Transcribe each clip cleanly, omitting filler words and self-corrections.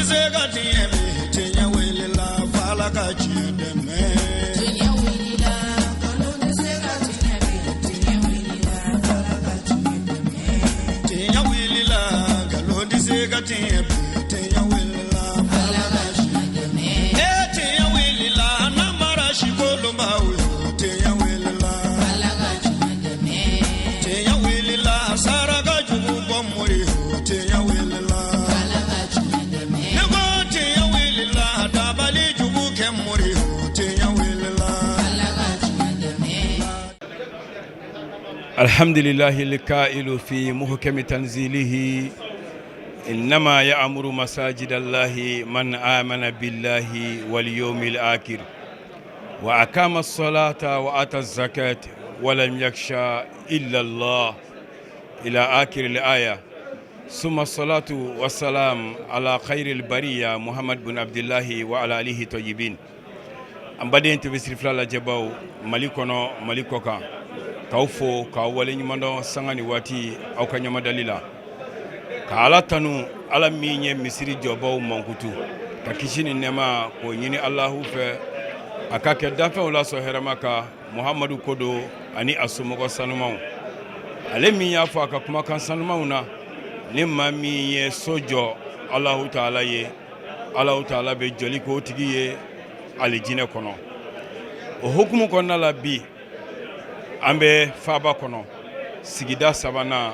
se ka tiɲɛ bi, tiɲɛ wulila f'Ala ka tiɲɛ dɛmɛ. Tiɲɛ wulila, nkalon tɛ se ka tiɲɛ bi, tiɲɛ wulila f'Ala ka tiɲɛ dɛmɛ. Tiɲɛ wulila, nkalon tɛ se ka tiɲɛ bi, tiɲɛ wulila f'Ala ka tiɲɛ dɛmɛ. E tiɲɛ wulila, namara si kolonbaw yo, tiɲɛ wulila. Ala ka tiɲɛ dɛmɛ. Tiɲɛ wulila, saraka jugu bɔ mori yo, tiɲɛ wulila. Ala ka tiɲɛ dɛmɛ. Ne ko tiɲɛ wulila, dabali jugu kɛ mori yo, tiɲɛ wulila. Ala ka tiɲɛ dɛmɛ. الحمد لله الكائل في محكم تنزيله إنما يعمر مساجد الله من آمن بالله واليوم الآخر وأقام الصلاة وآتى الزكاة ولم يخشى إلا الله إلى آخر الآية. ثم الصلاة والسلام على خير البرية محمد بن عبد الله وعلى آله الطيبين. An baden TV siri fila lajɛbaw Mali kɔnɔ, Mali kɔ kan, k'aw fo k'aw waleɲumandɔn sanga ni waati aw ka ɲamadali la, ka Ala tanu, Ala min ye misiri jɔbaw mankutu, ka kisi ni nɛɛma k'o ɲini Alahu fɛ, a ka kɛ danfɛnw lasɔn hɛrɛma ka Muhamadu kodo ani a somɔgɔ sanumanw. Ale min y'a fɔ a ka kumakan sanumanw na, ni maa min ye so jɔ Alahu taala ye, Alahu taala bɛ jɔli k'o tigi ye alijinɛ kɔnɔ. O hukumu kɔnɔna la, bi an bɛ faaba kɔnɔ, sigida sabanan,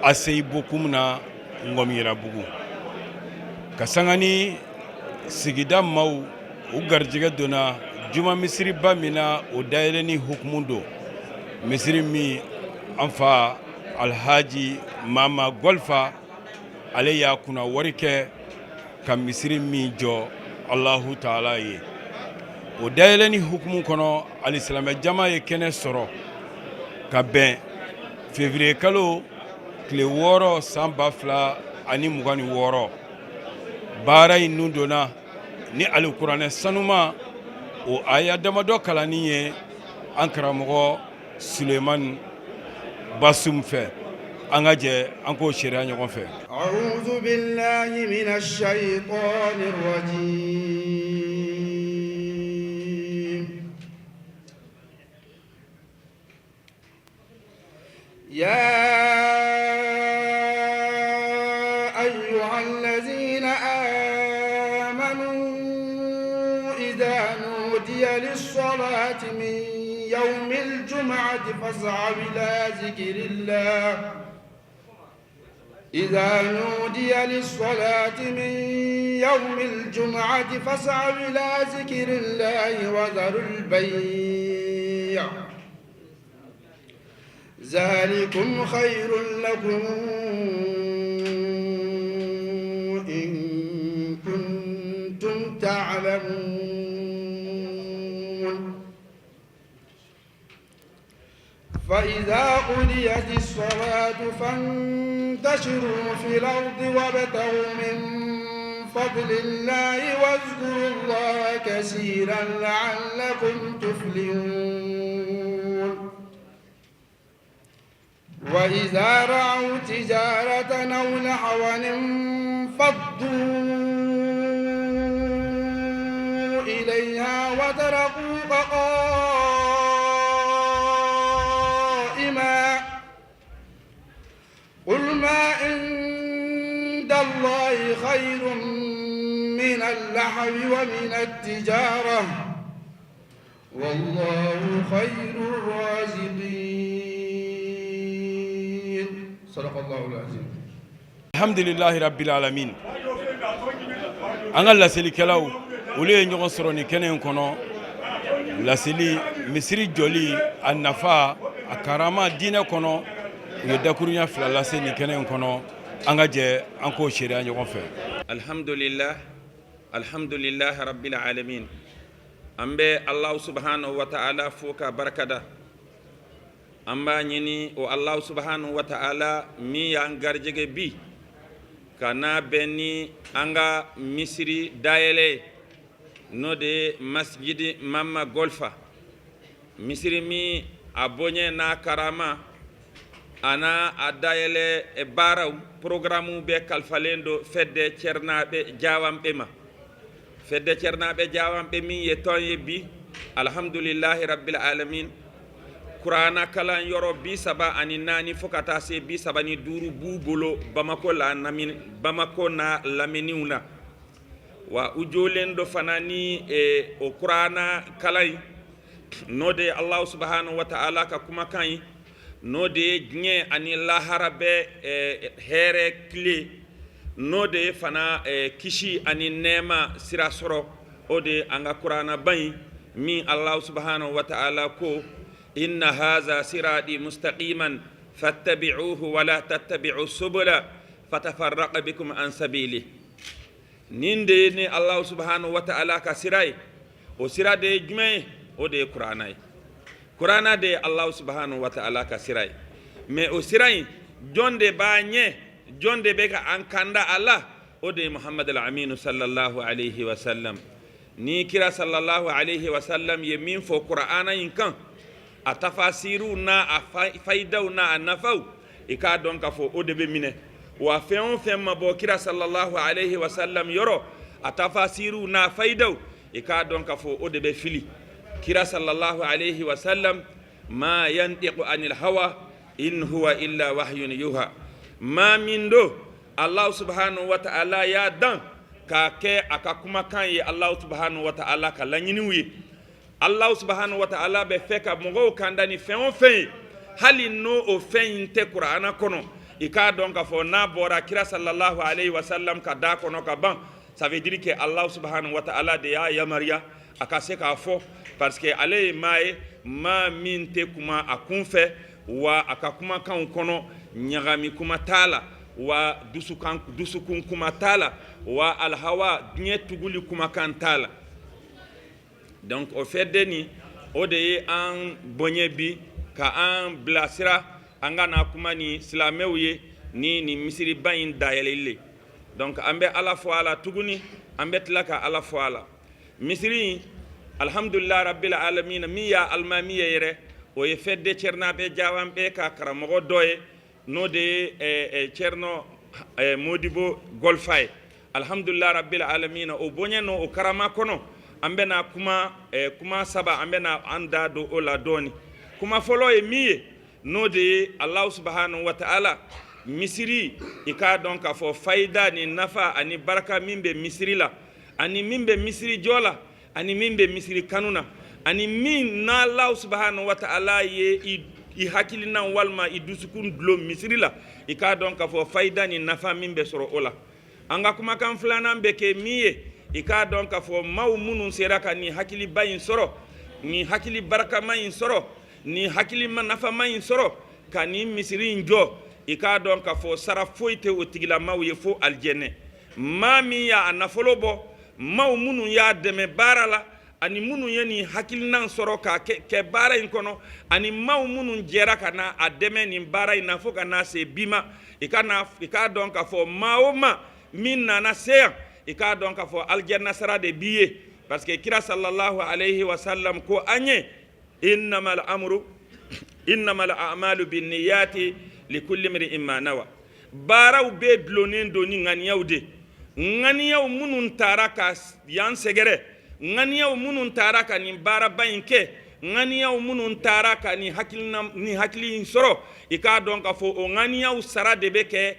ACI Bokum na, Ngɔmiyirabugu, ka sanga ni sigida maaw u garijɛgɛ donna juma misiriba min na, o dayɛlɛnni hukumu don. Misiri min an fa Alhaji Mama Gɔlifa, ale y'a kunna wari kɛ ka misiri min jɔ Alahu taala ye, o dayɛlɛnni hukumu kɔnɔ, alisilamɛ jama ye kɛnɛ sɔrɔ ka bɛn février kalo tile 6 san 2026. Baara in nun donna ni alikuranɛ sanuma o aya damadɔ kalanni ye an karamɔgɔ Suleiman Basum fɛ. An ka jɛ an k'o seereya ɲɔgɔn fɛ. أعوذ بالله من الشيطان الرجيم. يا أيها الذين آمنوا إذا نودي للصلاة من يوم الجمعة فاسعوا إلى ذكر الله. إذا نودي للصلاة من يوم الجمعة فاسعوا إلى ذكر الله وذروا البيع، ذلكم خير لكم إن كنتم تعلمون. فإذا قضيت الصلاة فانتشروا في الأرض وابتغوا من فضل الله واذكروا الله كثيرا لعلكم تفلحون. وإذا رأوا تجارة أو لهوا انفضوا إليها وتركوك قائما. قل ما عند الله خير من اللهو ومن التجارة والله خير الرازقين. صدق الله العظيم. Alhamdulilahi rabbil alamin. An ka laselikɛlaw, olu ye ɲɔgɔn sɔrɔ nin kɛnɛ in kɔnɔ, laseli misiri jɔli a nafa, a karama diinɛ kɔnɔ. U ye dakurunya fila lase nin kɛnɛ in kɔnɔ. An ka jɛ an k'o seereya ɲɔgɔn fɛ. Alhamdulillah, alhamdulillah rabbil alamin. An bɛ Allahu subhanahu wa ta'ala fo ka barikada. An b'a ɲini o Allahu subhanahu wa ta'ala min y'an garijɛgɛ bi ka n'a bɛn ni an ka misiri dayɛlɛ ye, n'o de ye Masjidi Mama Golfa, misiri min a bonya n'a karama. A n'a a dayɛlɛ baaraw programme bɛɛ kalifalen don fɛdɛ cɛrinaɓe jawanɓe ma. Fedde ceernaɓe jawanɓe min ye tɔn ye bi, alhamdulillahi rabbil alamin. Kurana kalan yɔrɔ 34 fo ka taa se 35 b'u bolo Bamako la namini, Bamako n'a laminiw na. Wa u jolen do fana ni o kurana kalan in, n'o de ye Alahu subahanahu wa ta'ala ka kumakan ye, n'o de ye diɲɛ ani lahara bɛɛ hɛrɛ tile, n'o de ye fana kisi ani nɛɛma sira sɔrɔ, o de ye an ka kuranaba in min Alahu subahanahu wa ta'ala ko: inna haza siradi mustaqiman fattabi'uhu wala tattabi'u subula fatafarraqa bikum an sabili. Nin de ye ne Alahu subahanahu wa ta'ala ka sira ye. O sira de ye jumɛn ye? O de ye kurana ye. Kurana de ye Alahu subahanahu wa ta'ala ka sira ye. Mais o sira in, jɔn de b'a ɲɛ? Jɔn de bɛ ka an kanda a la? O de ye Muhamad al-Aminu sallallahu alayhi wa sallam. Ni kira sallallahu alayhi wa sallam ye min fɔ kurana in kan, a tafasiriw n'a a fayidaw n'a a nafaw, i k'a dɔn k'a fɔ o de bɛ minɛ. Wa fɛn o fɛn ma bɔ kira sallallahu alayhi wa sallam yɔrɔ, a tafasiriw n'a fayidaw, i k'a dɔn k'a fɔ o de bɛ fili. Kira sallallahu alayhi wa sallam, ma yantiqu anil hawa in huwa illa wahyun yuha. Maa min do, Allah subhanahu wa ta'ala y'a dan k'a kɛ a ka kumakan ye Allah subhanahu wa ta'ala ka laɲiniw ye. Allah subhanahu wa ta'ala bɛ fɛ ka mɔgɔw kanda ni fɛn o fɛn ye, hali n'o o fɛn in tɛ kurana kɔnɔ, i k'a dɔn k'a fɔ n'a bɔra kira sallallahu alayhi wa sallam ka da kɔnɔ ka ban, ça veut dire que Allah subhanahu wa ta'ala de y'a yamaruya a ka se k'a fɔ, parce que ale ye maa ye, maa min tɛ kuma a kun fɛ, wa a ka kumakanw kɔnɔ ɲagami kuma t'a la, wa dusukan dusukun kuma t'a la, wa alhawa diɲɛ tuguli kumakan t'a la. Donc o fɛn nin, o de ye an bonya bi ka an bilasira an ka na kuma ni silamɛw ye ni nin misiriba in dayɛlɛli le. Donc an bɛ Ala fo a la tuguni, an bɛ tila ka Ala fo a la. Misiri in, alhamdulilah rabbil alamin, min y'a alimami ye yɛrɛ, o ye fɛn cɛrinaɓe jawanɓe ka karamɔgɔ dɔ ye, n'o de ye Cɛrino Modibo Golfa ye. Alhamdulilah rabbil alamin, o bonya n'o o karama kɔnɔ, an bɛna kuma kuma saba, an bɛna an da don o la dɔɔni. Kuma fɔlɔ ye min ye, n'o de ye Alahu subahanahu wa ta'ala misiri, i k'a dɔn k'a fɔ fayida ni nafa ani barika min bɛ misiri la, ani min bɛ misiri jɔ la, ani min bɛ misiri kanu na, ani min n'Alahu subahanahu wa ta'ala ye i hakilina walima i dusukun dulon misiri la, i k'a dɔn k'a fɔ fayida ni nafa min bɛ sɔrɔ o la. An ka kumakan filanan bɛ kɛ min ye, i k'a dɔn k'a fɔ maaw minnu sera ka nin hakiliba in sɔrɔ, nin hakili barakama in sɔrɔ, nin hakili nafama in sɔrɔ ka nin misiri in jɔ, i k'a dɔn k'a fɔ sara foyi tɛ o tigilamaw ye fo alijɛnɛ. Maa min y'a nafolo bɔ, maaw minnu y'a dɛmɛ baara la, ani minnu ye nin hakilinan sɔrɔ k'a kɛ baara in kɔnɔ, ani maaw minnu jɛra ka na a dɛmɛ nin baara in na fo ka n'a se bi ma, i ka na i k'a dɔn k'a fɔ maa o maa min nana se yan, i k'a dɔn k'a fɔ alijɛnɛ sara de b'i ye, parce que kira sallallahu alayhi wa sallam ko an ye: innamal amru innamal a'malu binniyati likulli imri'in ma nawa. Baaraw bɛɛ dulonnen don ni ŋaniyaw de, ŋaniyaw minnu taara ka yan sɛgɛrɛ, ŋaniyaw minnu taara ka nin baaraba in kɛ, ŋaniyaw minnu taara ka nin hakilina nin hakili in sɔrɔ, i k'a dɔn k'a fɔ o ŋaniyaw sara de bɛ kɛ,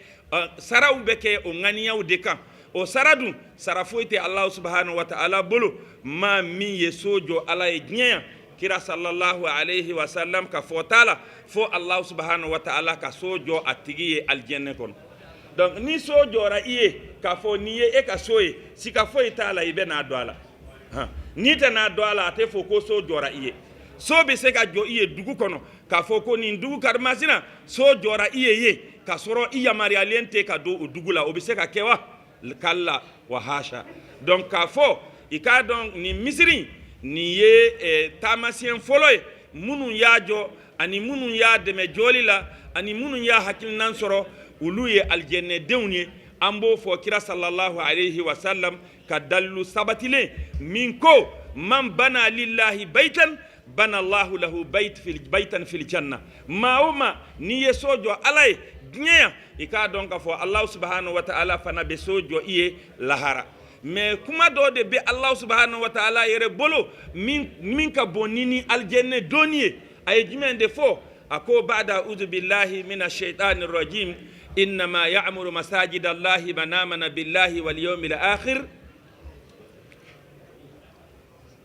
saraw bɛ kɛ o ŋaniyaw de kan. O sara dun, sara foyi tɛ Alahu subahanahu wa ta'ala bolo maa min ye so jɔ Ala ye diɲɛ yan. Kira sallallahu alayhi wa sallam ka fɔ t'a la fo Alahu subahanahu wa ta'ala ka so jɔ a tigi ye alijɛnɛ kɔnɔ. Donc ni so jɔra i ye k'a fɔ nin ye e ka so ye, sika foyi t'a la i bɛ n'a don a la. N'i tɛ n'a don a la, a tɛ fɔ ko so jɔra i ye. So bɛ se ka jɔ i ye dugu kɔnɔ k'a fɔ ko nin dugu karimasina so jɔra i ye k'a sɔrɔ i yamaruyalen tɛ ka don o dugu la, o bɛ se ka kɛ wa? Kalla wa hasha. Donc k'a fɔ i k'a dɔn nin misiri nin ye taamasiyɛn fɔlɔ ye, minnu y'a jɔ ani minnu y'a dɛmɛ jɔli la ani minnu y'a hakilinan sɔrɔ, olu ye alijɛnɛdenw ye. An b'o fɔ kira sallallahu alayhi wa sallam ka dalilu sabatilen min ko: man bana lillahi baytan Bana Allahu lahu bayt fil baytan fil janna. Maa o maa n'i ye so jɔ Ala ye diɲɛ yan, i k'a dɔn k'a fɔ Alahu subahanahu wa taala fana bɛ so jɔ i ye lahara. Mais kuma dɔ de bɛ Alahu subahanahu wa taala yɛrɛ bolo min ka bon ni alijɛnɛ donni ye. A ye jumɛn de fɔ? A ko ba'da uzu billahi mina shaitani rajim, innama ya'muru masajida Allahi man amana billahi wal yawmil akhir.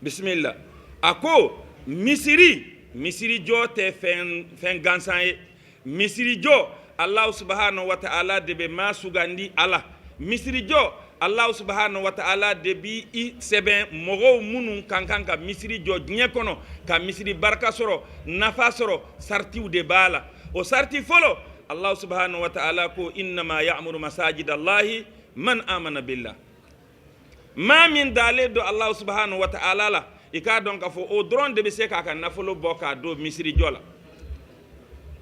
Bisimila. A ko misiri jɔ tɛ fɛn gansan ye. Misiri jɔ, Alahu subahanahu wa ta'ala de bɛ maa sugandi a la. Misiri jɔ, Alahu subahanahu wa ta'ala de bi i sɛbɛn mɔgɔw minnu ka kan ka misiri jɔ diɲɛ kɔnɔ, ka misiri barika sɔrɔ, nafa sɔrɔ. Saritiw de b'a la. O sariti fɔlɔ, Alahu subahanahu wa ta'ala ko innama ya'muru masajida Allahi man amana billah. Maa min dalen don Alahu subahanahu wa ta'ala la, i k'a dɔn k'a fɔ o dɔrɔn de bɛ se k'a ka nafolo bɔ k'a don misiri jɔ la.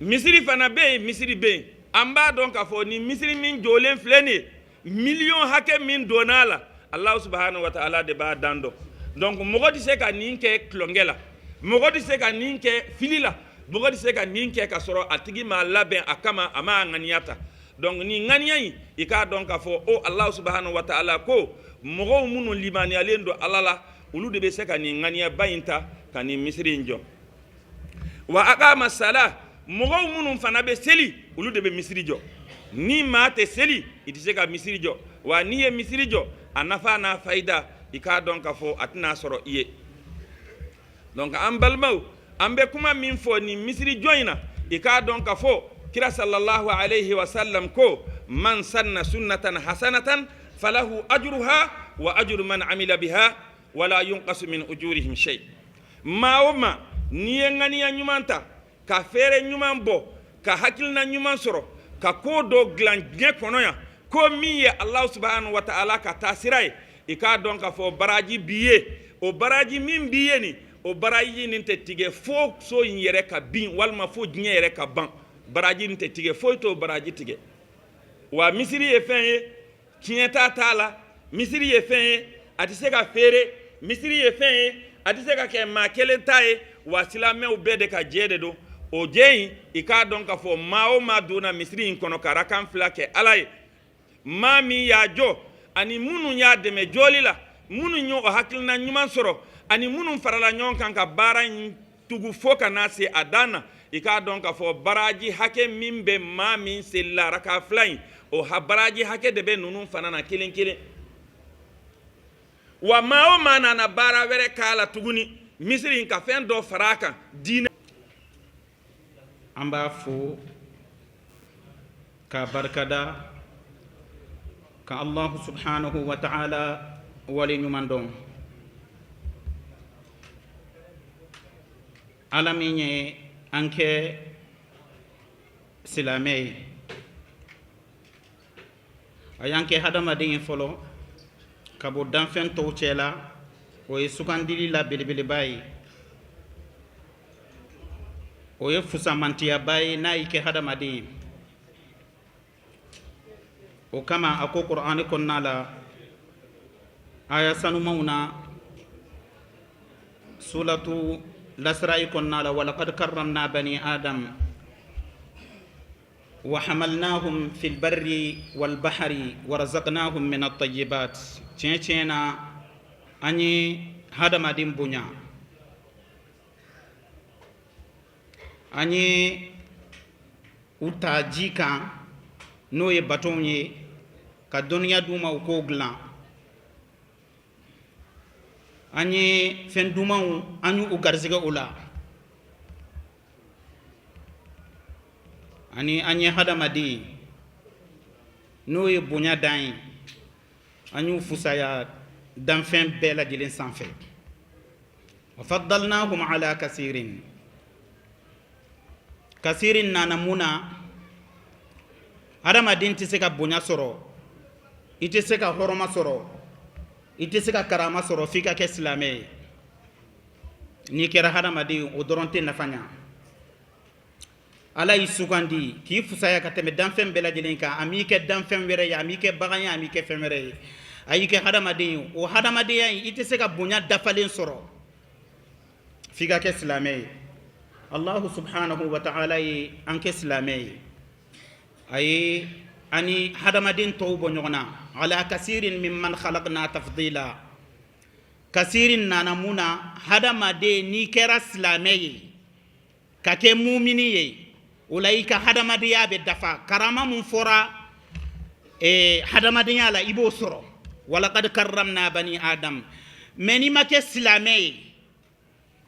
Misiri fana bɛ yen, misiri bɛ yen, an b'a dɔn k'a fɔ ni misiri min jɔlen filɛ nin ye, miliyɔn hakɛ min donna a la, Alahu subahanahu wa ta'ala de b'a dan dɔn. Donc mɔgɔ tɛ se ka nin kɛ tulonkɛ la, mɔgɔ tɛ se ka nin kɛ fili la, mɔgɔ tɛ se ka nin kɛ ka sɔrɔ a tigi m'a labɛn a kama, a m'a ŋaniya ta. Donc nin ŋaniya in, i k'a dɔn k'a fɔ o Alahu subahanahu wa ta'ala ko mɔgɔw minnu limaniyalen don Ala la, olu de bɛ se ka nin ŋaniyaba in ta ka nin misiri in jɔ. Wa aqama sala, mɔgɔw minnu fana bɛ seli, olu de bɛ misiri jɔ. Ni maa tɛ seli, i tɛ se ka misiri jɔ. Wa n'i ye misiri jɔ, a nafa n'a fayida, i k'a dɔn k'a fɔ a tɛna sɔrɔ i ye. Donc an balimaw, an bɛ kuma min fɔ nin misiri jɔ in na, i k'a dɔn k'a fɔ kira sallallahu alayhi wa sallam ko man sanna sunnatan hasanatan falahu ajruha wa ajru man amila biha wala yunqasu min ujurihim shay. Maa o maa n'i ye ŋaniya ɲuman ta, ka fɛɛrɛ ɲuman bɔ, ka hakilina ɲuman sɔrɔ, ka ko dɔ dilan diɲɛ kɔnɔ yan, ko min ye Alahu subahanahu wa ta'ala ka taasira ye, i k'a dɔn k'a fɔ baraji b'i ye. O baraji min b'i ye nin, o baraji nin tɛ tigɛ fo so in yɛrɛ ka bin, walima fo diɲɛ yɛrɛ ka ban. Baraji nin tɛ tigɛ, foyi t'o baraji tigɛ. Wa misiri ye fɛn ye, tiɲɛta t'a la. Misiri ye fɛn ye, a tɛ se ka feere. Misiri ye fɛn ye, a tɛ se ka kɛ maa kelen ta ye. Wa silamɛw bɛɛ de ka jɛ de don. O jɛ in, i k'a dɔn k'a fɔ maa o maa donna misiri in kɔnɔ ka rakan fila kɛ Ala ye, maa min y'a jɔ ani minnu y'a dɛmɛ jɔli la, minnu y'o hakilina ɲuman sɔrɔ ani minnu farala ɲɔgɔn kan ka baara in tugu fo ka n'a se a dan na, i k'a dɔn k'a fɔ baraji hakɛ min bɛ maa min selila raka fila in, o baraji hakɛ de bɛ ninnu fana na kelen kelen. Wa maa o maa nana baara wɛrɛ k'a la tuguni, misiri in ka fɛn dɔ fara a kan diinɛ. An b'a fo k'a barikada, ka Allahu subhanahu wa ta'ala wale ɲuman dɔn, Ala min ye an kɛ silamɛ ye, a y'an kɛ hadamaden ye fɔlɔ ka bɔ danfɛn tɔw cɛ la. O ye sugandili la belebeleba ye, o ye fusamantiyaba ye n'a y'i kɛ hadamaden ye. O kama a ko Kur'ani kɔnɔna la, aya sanumanw na, suratu Lasirayi kɔnɔna la, walaqad karramna bani adam wa hamalnahum fil barri wal bahri wa razaqnahum min at-tayyibat. Tiɲɛ tiɲɛ na, an ye hadamaden bonya, an ye u ta ji kan, n'o ye batonw ye, ka dɔnniya d'u ma u k'o dilan. An ye fɛn dumanw, an y'u garisɛgɛ o la. Ani an ye hadamaden, n'o ye bonya dan ye, an y'u fusaya danfɛn bɛɛ lajɛlen sanfɛ. Wa faddalnahum ala kasirin. Kasirin nana mun na? Hadamaden tɛ se ka bonya sɔrɔ, i tɛ se ka hɔrɔma sɔrɔ, i tɛ se ka karama sɔrɔ f'i ka kɛ silamɛ ye. N'i kɛra hadamaden, o dɔrɔn tɛ nafa ɲa. Ala y'i sugandi k'i fusaya ka tɛmɛ danfɛn bɛɛ lajɛlen kan. A m'i kɛ danfɛn wɛrɛ ye, a m'i kɛ bagan ye, a m'i kɛ fɛn wɛrɛ ye, a y'i kɛ hadamaden ye. O hadamadenya in, i tɛ se ka bonya dafalen sɔrɔ. F'i ka kɛ silamɛ ye. Allahu subhanahu wa ta'ala ye an kɛ silamɛ ye, a ye ani hadamaden tɔw bɔ ɲɔgɔn na. Ala kasirin mimman khalaqna tafdila. Kasirin nana mun na? Hadamaden, n'i kɛra silamɛ ye ka kɛ mumini ye, o la i ka hadamadenya bɛ dafa. Karama mun fɔra hadamadenya la, i b'o sɔrɔ. Walakad karramna bani adam. Mɛ n'i ma kɛ silamɛ ye,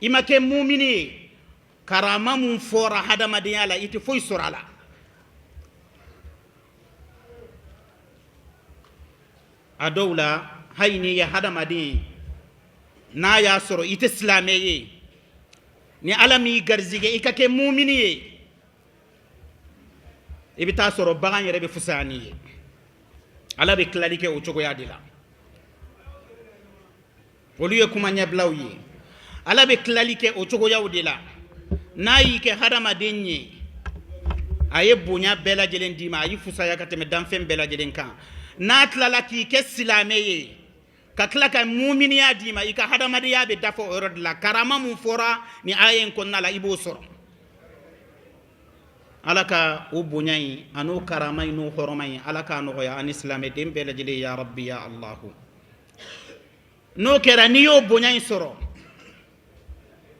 i ma kɛ mumini ye, karama mun fɔra hadamadenya la, i tɛ foyi sɔrɔ a la. A dɔw la, hali n'i ye hadamaden ye, n'a y'a sɔrɔ i tɛ silamɛ ye, ni Ala m'i garizigɛ i ka kɛ mumini ye, i bɛ taa sɔrɔ bagan yɛrɛ bɛ fisaya n'i ye. Ala bɛ tilali kɛ o cogoya de la. Olu ye kuma ɲɛbilaw ye. Ala bɛ tilali kɛ o cogoyaw de la. N'a y'i kɛ hadamaden ye, a ye bonya bɛɛ lajɛlen d'i ma, a y'i fusaya ka tɛmɛ danfɛn bɛɛ lajɛlen kan. N'a tilala k'i kɛ silamɛ ye, ka tila ka muminiya d'i ma, i ka hadamadenya bɛ dafa o yɔrɔ de la. Karama mun fɔra ni aya in kɔnɔna la, i b'o sɔrɔ. Ala ka o bonya in, a n'o karama in, n'o hɔrɔma in, Ala k'a nɔgɔya ani silamɛden bɛɛ lajɛlen, ya rabbi ya Allahu. N'o kɛra, n'i y'o bonya in sɔrɔ,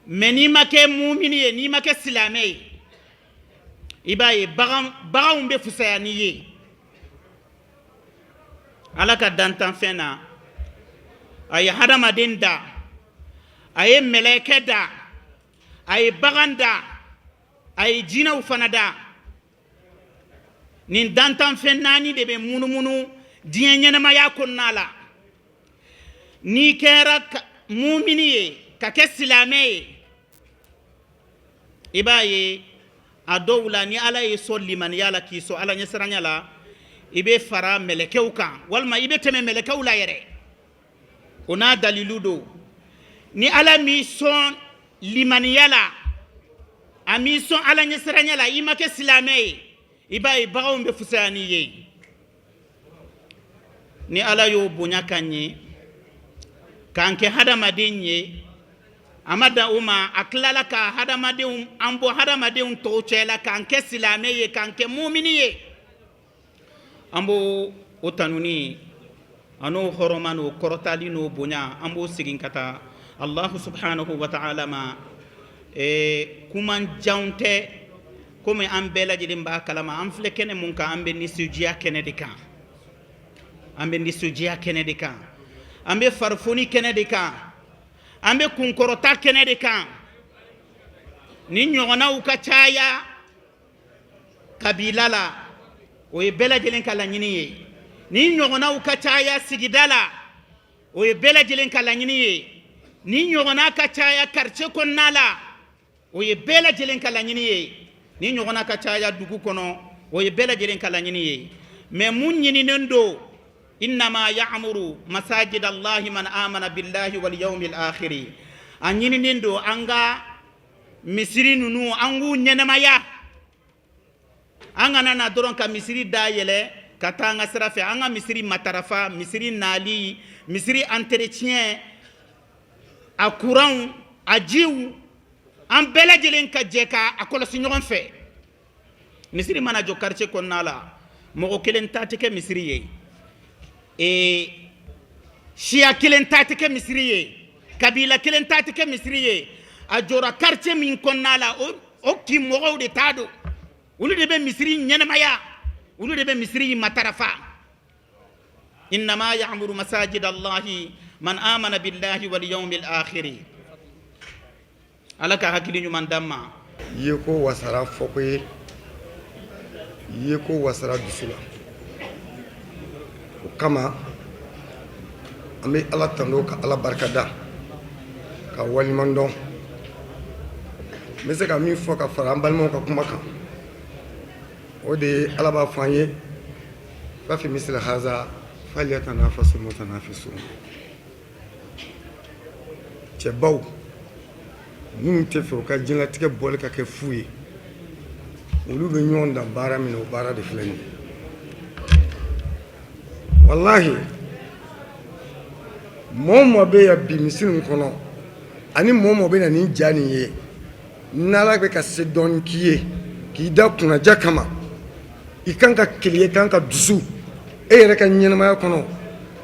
mɛ n'i ma kɛ mumini ye, n'i ma kɛ silamɛ ye, i b'a ye baganw bɛ fusaya n'i ye. Ala ka dantanfɛn na, a ye hadamaden da, a ye mɛlɛkɛ da, a ye bagan da, a ye jinɛw fana da. Nin dantanfɛn naani de bɛ munumunu diɲɛ ɲɛnamaya kɔnɔna la. N'i kɛra mumini ye, ka kɛ silamɛ ye, i b'a ye a dɔw la, ni Ala ye sɔn limaniya la, k'i sɔn Ala ɲɛsiranya la, i bɛ fara mɛlɛkɛw kan, walima i bɛ tɛmɛ mɛlɛkɛw la yɛrɛ. O n'a dalilu don. Ni Ala m'i sɔn limaniya la, a m'i sɔn Ala ɲɛsiranya la, i ma kɛ silamɛ ye, i b'a ye baganw bɛ fusaya n'i ye. Ni Ala y'o bonya k'an ye, k'an kɛ hadamaden ye, a ma dan o ma, a tilala ka hadamadenw an bɔ hadamadenw tɔw cɛ la, k'an kɛ silamɛ ye, k'an kɛ mumini ye, an b'o o tanuni, a n'o hɔrɔma, n'o kɔrɔtali, n'o bonya, an b'o segin ka taa Allahu subhanahu wa ta'ala ma. Kuma janw tɛ, komi an bɛɛ lajɛlen b'a kalama, an filɛ kɛnɛ mun kan, an bɛ nisɔndiya kɛnɛ de kan, an bɛ nisɔndiya kɛnɛ de kan, an bɛ farifoni kɛnɛ de kan, an bɛ kunkɔrɔta kɛnɛ de kan. Ni ɲɔgɔnnaw ka caya kabila la, o ye bɛɛ lajɛlen ka laɲini ye. Ni ɲɔgɔnnaw ka caya sigida la, o ye bɛɛ lajɛlen ka laɲini ye. Ni ɲɔgɔnna ka caya quartier kɔnɔna la, o ye bɛɛ lajɛlen ka laɲini ye. Ni ɲɔgɔnna ka caya dugu kɔnɔ, o ye bɛɛ lajɛlen ka laɲini ye. Mɛ mun ɲininen don? Innama ya'muru masajid Allahi man amana billahi wal yawmil akhiri. A ɲininen don an ka misiri ninnu, an k'u ɲɛnamaya. An kana na dɔrɔn ka misiri dayɛlɛ ka taa an ka sira fɛ. An ka misiri matarafa, misiri nali, misiri entretien, a kuranw, a jiw, an bɛɛ lajɛlen ka jɛ ka a kɔlɔsi ɲɔgɔn fɛ. Misiri mana jɔ quartier kɔnɔna la, mɔgɔ kelen ta tɛ kɛ misiri ye, siya kelen ta tɛ kɛ misiri ye, kabila kelen ta tɛ kɛ misiri ye. A jɔra quartier min kɔnɔna la, o kin mɔgɔw de ta don. Olu de bɛ misiri ɲɛnamaya, olu de bɛ misiri matarafa. Innama ya'muru masajid Allahi man amana billahi wal yawmil akhir. Ala ka hakili ɲuman d'an ma. Ye ko wasara fɔko ye, ye ko wasara dusu la. O kama an bɛ Ala tando, ka Ala barikada, ka waleɲuman dɔn. N bɛ se ka min fɔ ka fara an balimaw ka kuma kan, o de ye Ala b'a fɔ an ye: fafi misili haza falyatanafasil mutanafisun. Cɛbaw minnu tɛ fɛ u ka diɲɛlatigɛ bɔli ka kɛ fu ye, olu bɛ ɲɔgɔn dan baara min na, o baara de filɛ nin ye. Walahi, mɔgɔ o mɔgɔ bɛ yan bi misiri in kɔnɔ. Ani mɔgɔ mɔgɔ bɛ na nin ja nin ye, n'Ala bɛ ka se dɔɔni k'i ye k'i da kunnaja kama, i kan ka keleya, i kan ka dusu e yɛrɛ ka ɲɛnamaya kɔnɔ.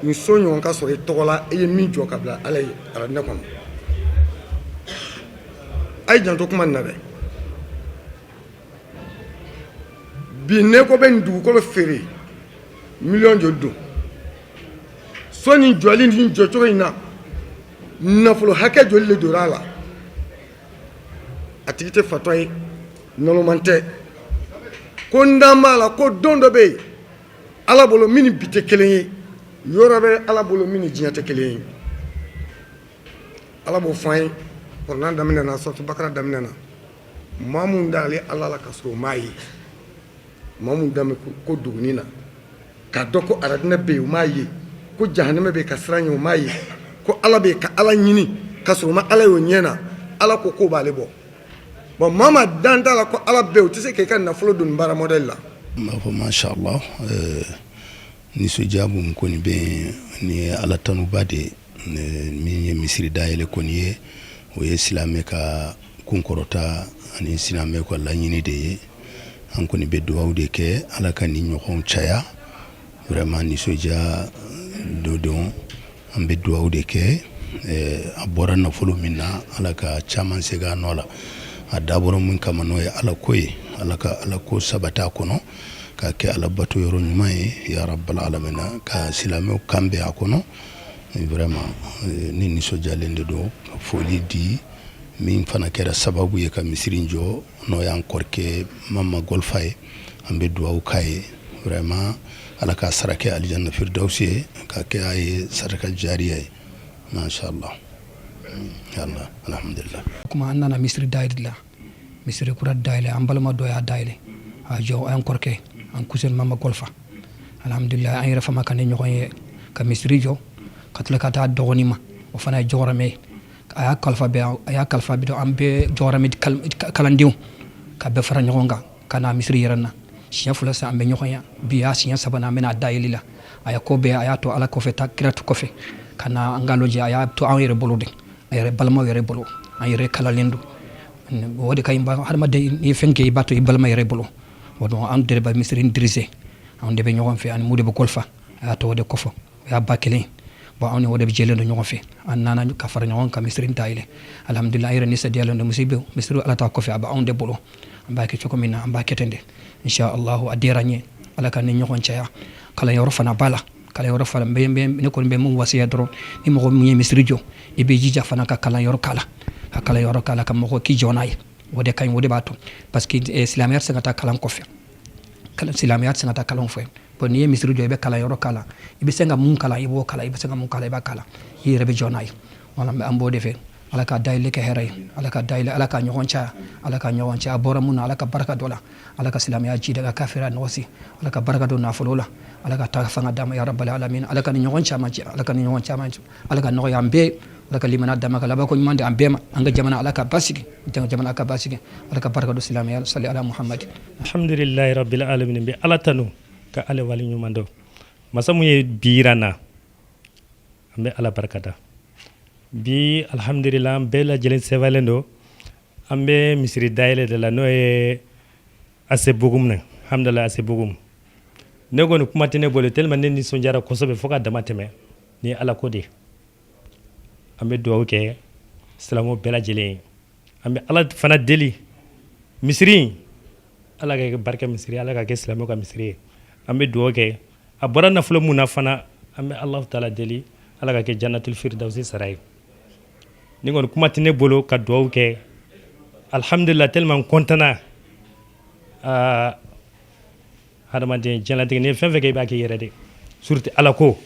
Nin so ɲɔgɔn ka sɔrɔ i tɔgɔ la, e ye min jɔ ka bila Ala ye aradinɛ kɔnɔ. A ye janto kuma nin na dɛ. Bi ne ko bɛ nin dugukolo feere miliyɔn joli don? So nin jɔli nin jɔcogo in na, nafolo hakɛ joli de donna a la? A tigi tɛ fatɔ ye, naloman tɛ. Ko n dan b'a la ko don dɔ bɛ yen Ala bolo min ni bi tɛ kelen ye, yɔrɔ bɛ Ala bolo min ni diɲɛ tɛ kelen ye. Ala b'o fɔ an ye kuranɛ daminɛ na, suratu Bakara daminɛ na. Maa mun dalen Ala la ka sɔrɔ o m'a ye, maa mun dan bɛ ko dogoni na k'a dɔn ko aradinɛ bɛ yen, o m'a ye, ko jahanamɛ bɛ yen ka siran ɲɛ, o m'a ye, ko Ala bɛ yen ka Ala ɲini ka sɔrɔ o ma Ala ye o ɲɛ na, Ala ko k'o b'ale bɔ. Bon, maa ma dan t'a la ko Ala bɛ yen, o tɛ se k'i ka nafolo don nin baara modèle la. N b'a fɔ masha Allah, nisɔndiya mun kɔni bɛ yen, nin ye Ala tanuba de ye. Min ye misiri dayɛlɛ kɔni ye, o ye silamɛ ka kunkɔrɔta ani silamɛ ka laɲini de ye. An kɔni bɛ dugawu de kɛ, Ala ka nin ɲɔgɔnw caya. Vraiment, nisɔndiya dɔ don. An bɛ dugawu de kɛ, a bɔra nafolo min na, Ala ka caman segin a nɔ la. A dabɔra min kama, n'o ye Ala ko ye, Ala ka Ala ko sabati a kɔnɔ ka kɛ Ala bato yɔrɔ ɲuman ye, ya rabbal alamina, ka silamɛw kan bɛn a kɔnɔ. Vraiment, ni nisɔndiyalen de don. Foli di min fana kɛra sababu ye ka misiri jɔ, n'o y'an kɔrɔkɛ Mama Gɔlfa ye, an bɛ dugawu k'a ye. Vraiment, Ala k'a sara kɛ alijanna firidawusi ye, ka kɛ a ye saraka jariya ye, masha Allah, Allah, alhamdulillah. Kuma an nana misiri dayɛlɛ la, misiri kura dayɛlɛ. An balima dɔ y'a dayɛlɛ, a jɔ, an kɔrɔkɛ, an cousin Mama Gɔlfa. Alhamdulillah, an yɛrɛ fama ka ni ɲɔgɔn ye ka misiri jɔ, ka tila ka taa dɔgɔnin ma, o fana ye jɔgɔrɔmɛ ye. A y'a kalifa bɛɛ, a y'a kalifa bɛɛ, an bɛɛ jɔgɔrɔmɛ kalandenw ka bɛɛ fara ɲɔgɔn kan ka na misiri yɛrɛ na. Siɲɛ fila sisan an bɛ ɲɔgɔn ye, bi y'a siɲɛ sabanan an bɛna dayɛlɛ la. A ye ko bɛɛ, a y'a to Ala kɔfɛ, ta kira kɔfɛ, ka na an ka lajɛ. A y'a to anw yɛrɛ bolo de, a yɛrɛ balimaw yɛrɛ bolo. An yɛrɛ kalalen don, o de ka ɲi. Hadamaden, n'i ye fɛn kɛ, i b'a to i balima yɛrɛ bolo. O donc an de bɛ misiri diriger, anw de bɛ ɲɔgɔn fɛ, ani mu de bɛ Gɔlfa. A y'a to o de kɔfɛ, o y'a ba kelen. Bon, anw ni o de bɛ jɛlen don ɲɔgɔn fɛ. An nana ka fara ɲɔgɔn kan misiri dayɛlɛ. Alhamdulillah, an yɛrɛ nisɔndiyalen don. Misiri bɛ, misiri Ala ta kɔfɛ, a bɛ anw de bolo. An b'a kɛ cogo min na, an b'a kɛ ten de, insha Allah. A diyara n ye. Ala ka ni ɲɔgɔn caya. Kalanyɔrɔ fana b'a la, kalanyɔrɔ fana bɛ. Ne kɔni bɛ mun wasiya dɔrɔn, ni mɔgɔ min ye misiri jɔ, i bɛ jija fana ka kalanyɔrɔ k'a la, ka kalanyɔrɔ k'a la, ka mɔgɔ k'i jɔ n'a ye. O de ka ɲi, o de b'a to, parce que silamɛya tɛ se ka taa kalan kɔfɛ, silamɛya tɛ se ka taa kalan fɛ. Bon, n'i ye misiri jɔ, i bɛ kalanyɔrɔ k'a la. I bɛ se ka mun kalan, i b'o kalan. I bɛ se ka mun kalan, i b'a kalan. I yɛrɛ bɛ jɔ n'a ye. Wala, an b'o de fɛ. Ala ka dayɛlɛ kɛ hɛrɛ ye, Ala ka dayɛlɛ, Ala ka ɲɔgɔn caya, Ala ka ɲɔgɔn caya. A bɔra mun na, Ala ka barika dɔ la. Ala ka silamɛya ji ka kafiriya nɔgɔsi. Ala ka barika don nafolo la. Ala ka taa fanga d'a ma, ya rabbal alamin. Ala ka ni ɲɔgɔn caman cɛ, Ala ka ni ɲɔgɔn caman cɛ. Ala ka nɔgɔya an bɛɛ. Ala ka limaniya d'an ma, ka labanko ɲuman di an bɛɛ ma. An ka jamana, Ala ka basigi jamana, ka basigi. Ala ka barika don silamɛya. Sali ala Muhammad. Alhamdulilahi rabbil alamin. Bɛ Ala tanu ka Ala wali ɲuman dɔn, masa mun ye bi yira na. An bɛ Ala barikada bi. Alhamdulillah, an bɛɛ lajɛlen sɛbɛnlen don. An bɛ misiri dayɛlɛ de la, n'o ye Ase Bugum na. Alhamdulillah, Ase Bugum. Ne kɔni, kuma tɛ ne bolo tellement ne nisɔndiyara kosɛbɛ fo ka dama tɛmɛ. Ni Ala ko de, an bɛ dugawu kɛ silamɛw bɛɛ lajɛlen ye. An bɛ Ala fana deli, misiri in, Ala ka kɛ barika misiri, Ala ka kɛ silamɛw ka misiri ye. An bɛ dugawu kɛ, a bɔra nafolo mun na fana, an bɛ Alahu taala deli, Ala ka kɛ jannatul firdausi sara ye. Ni kɔni kuma tɛ ne bolo ka dugawu kɛ. Alhamdulillah, tellement n content na. Aa, hadamaden diɲɛlatigɛ, n'i ye fɛn fɛn kɛ, i b'a kɛ i yɛrɛ de, surtout Ala ko.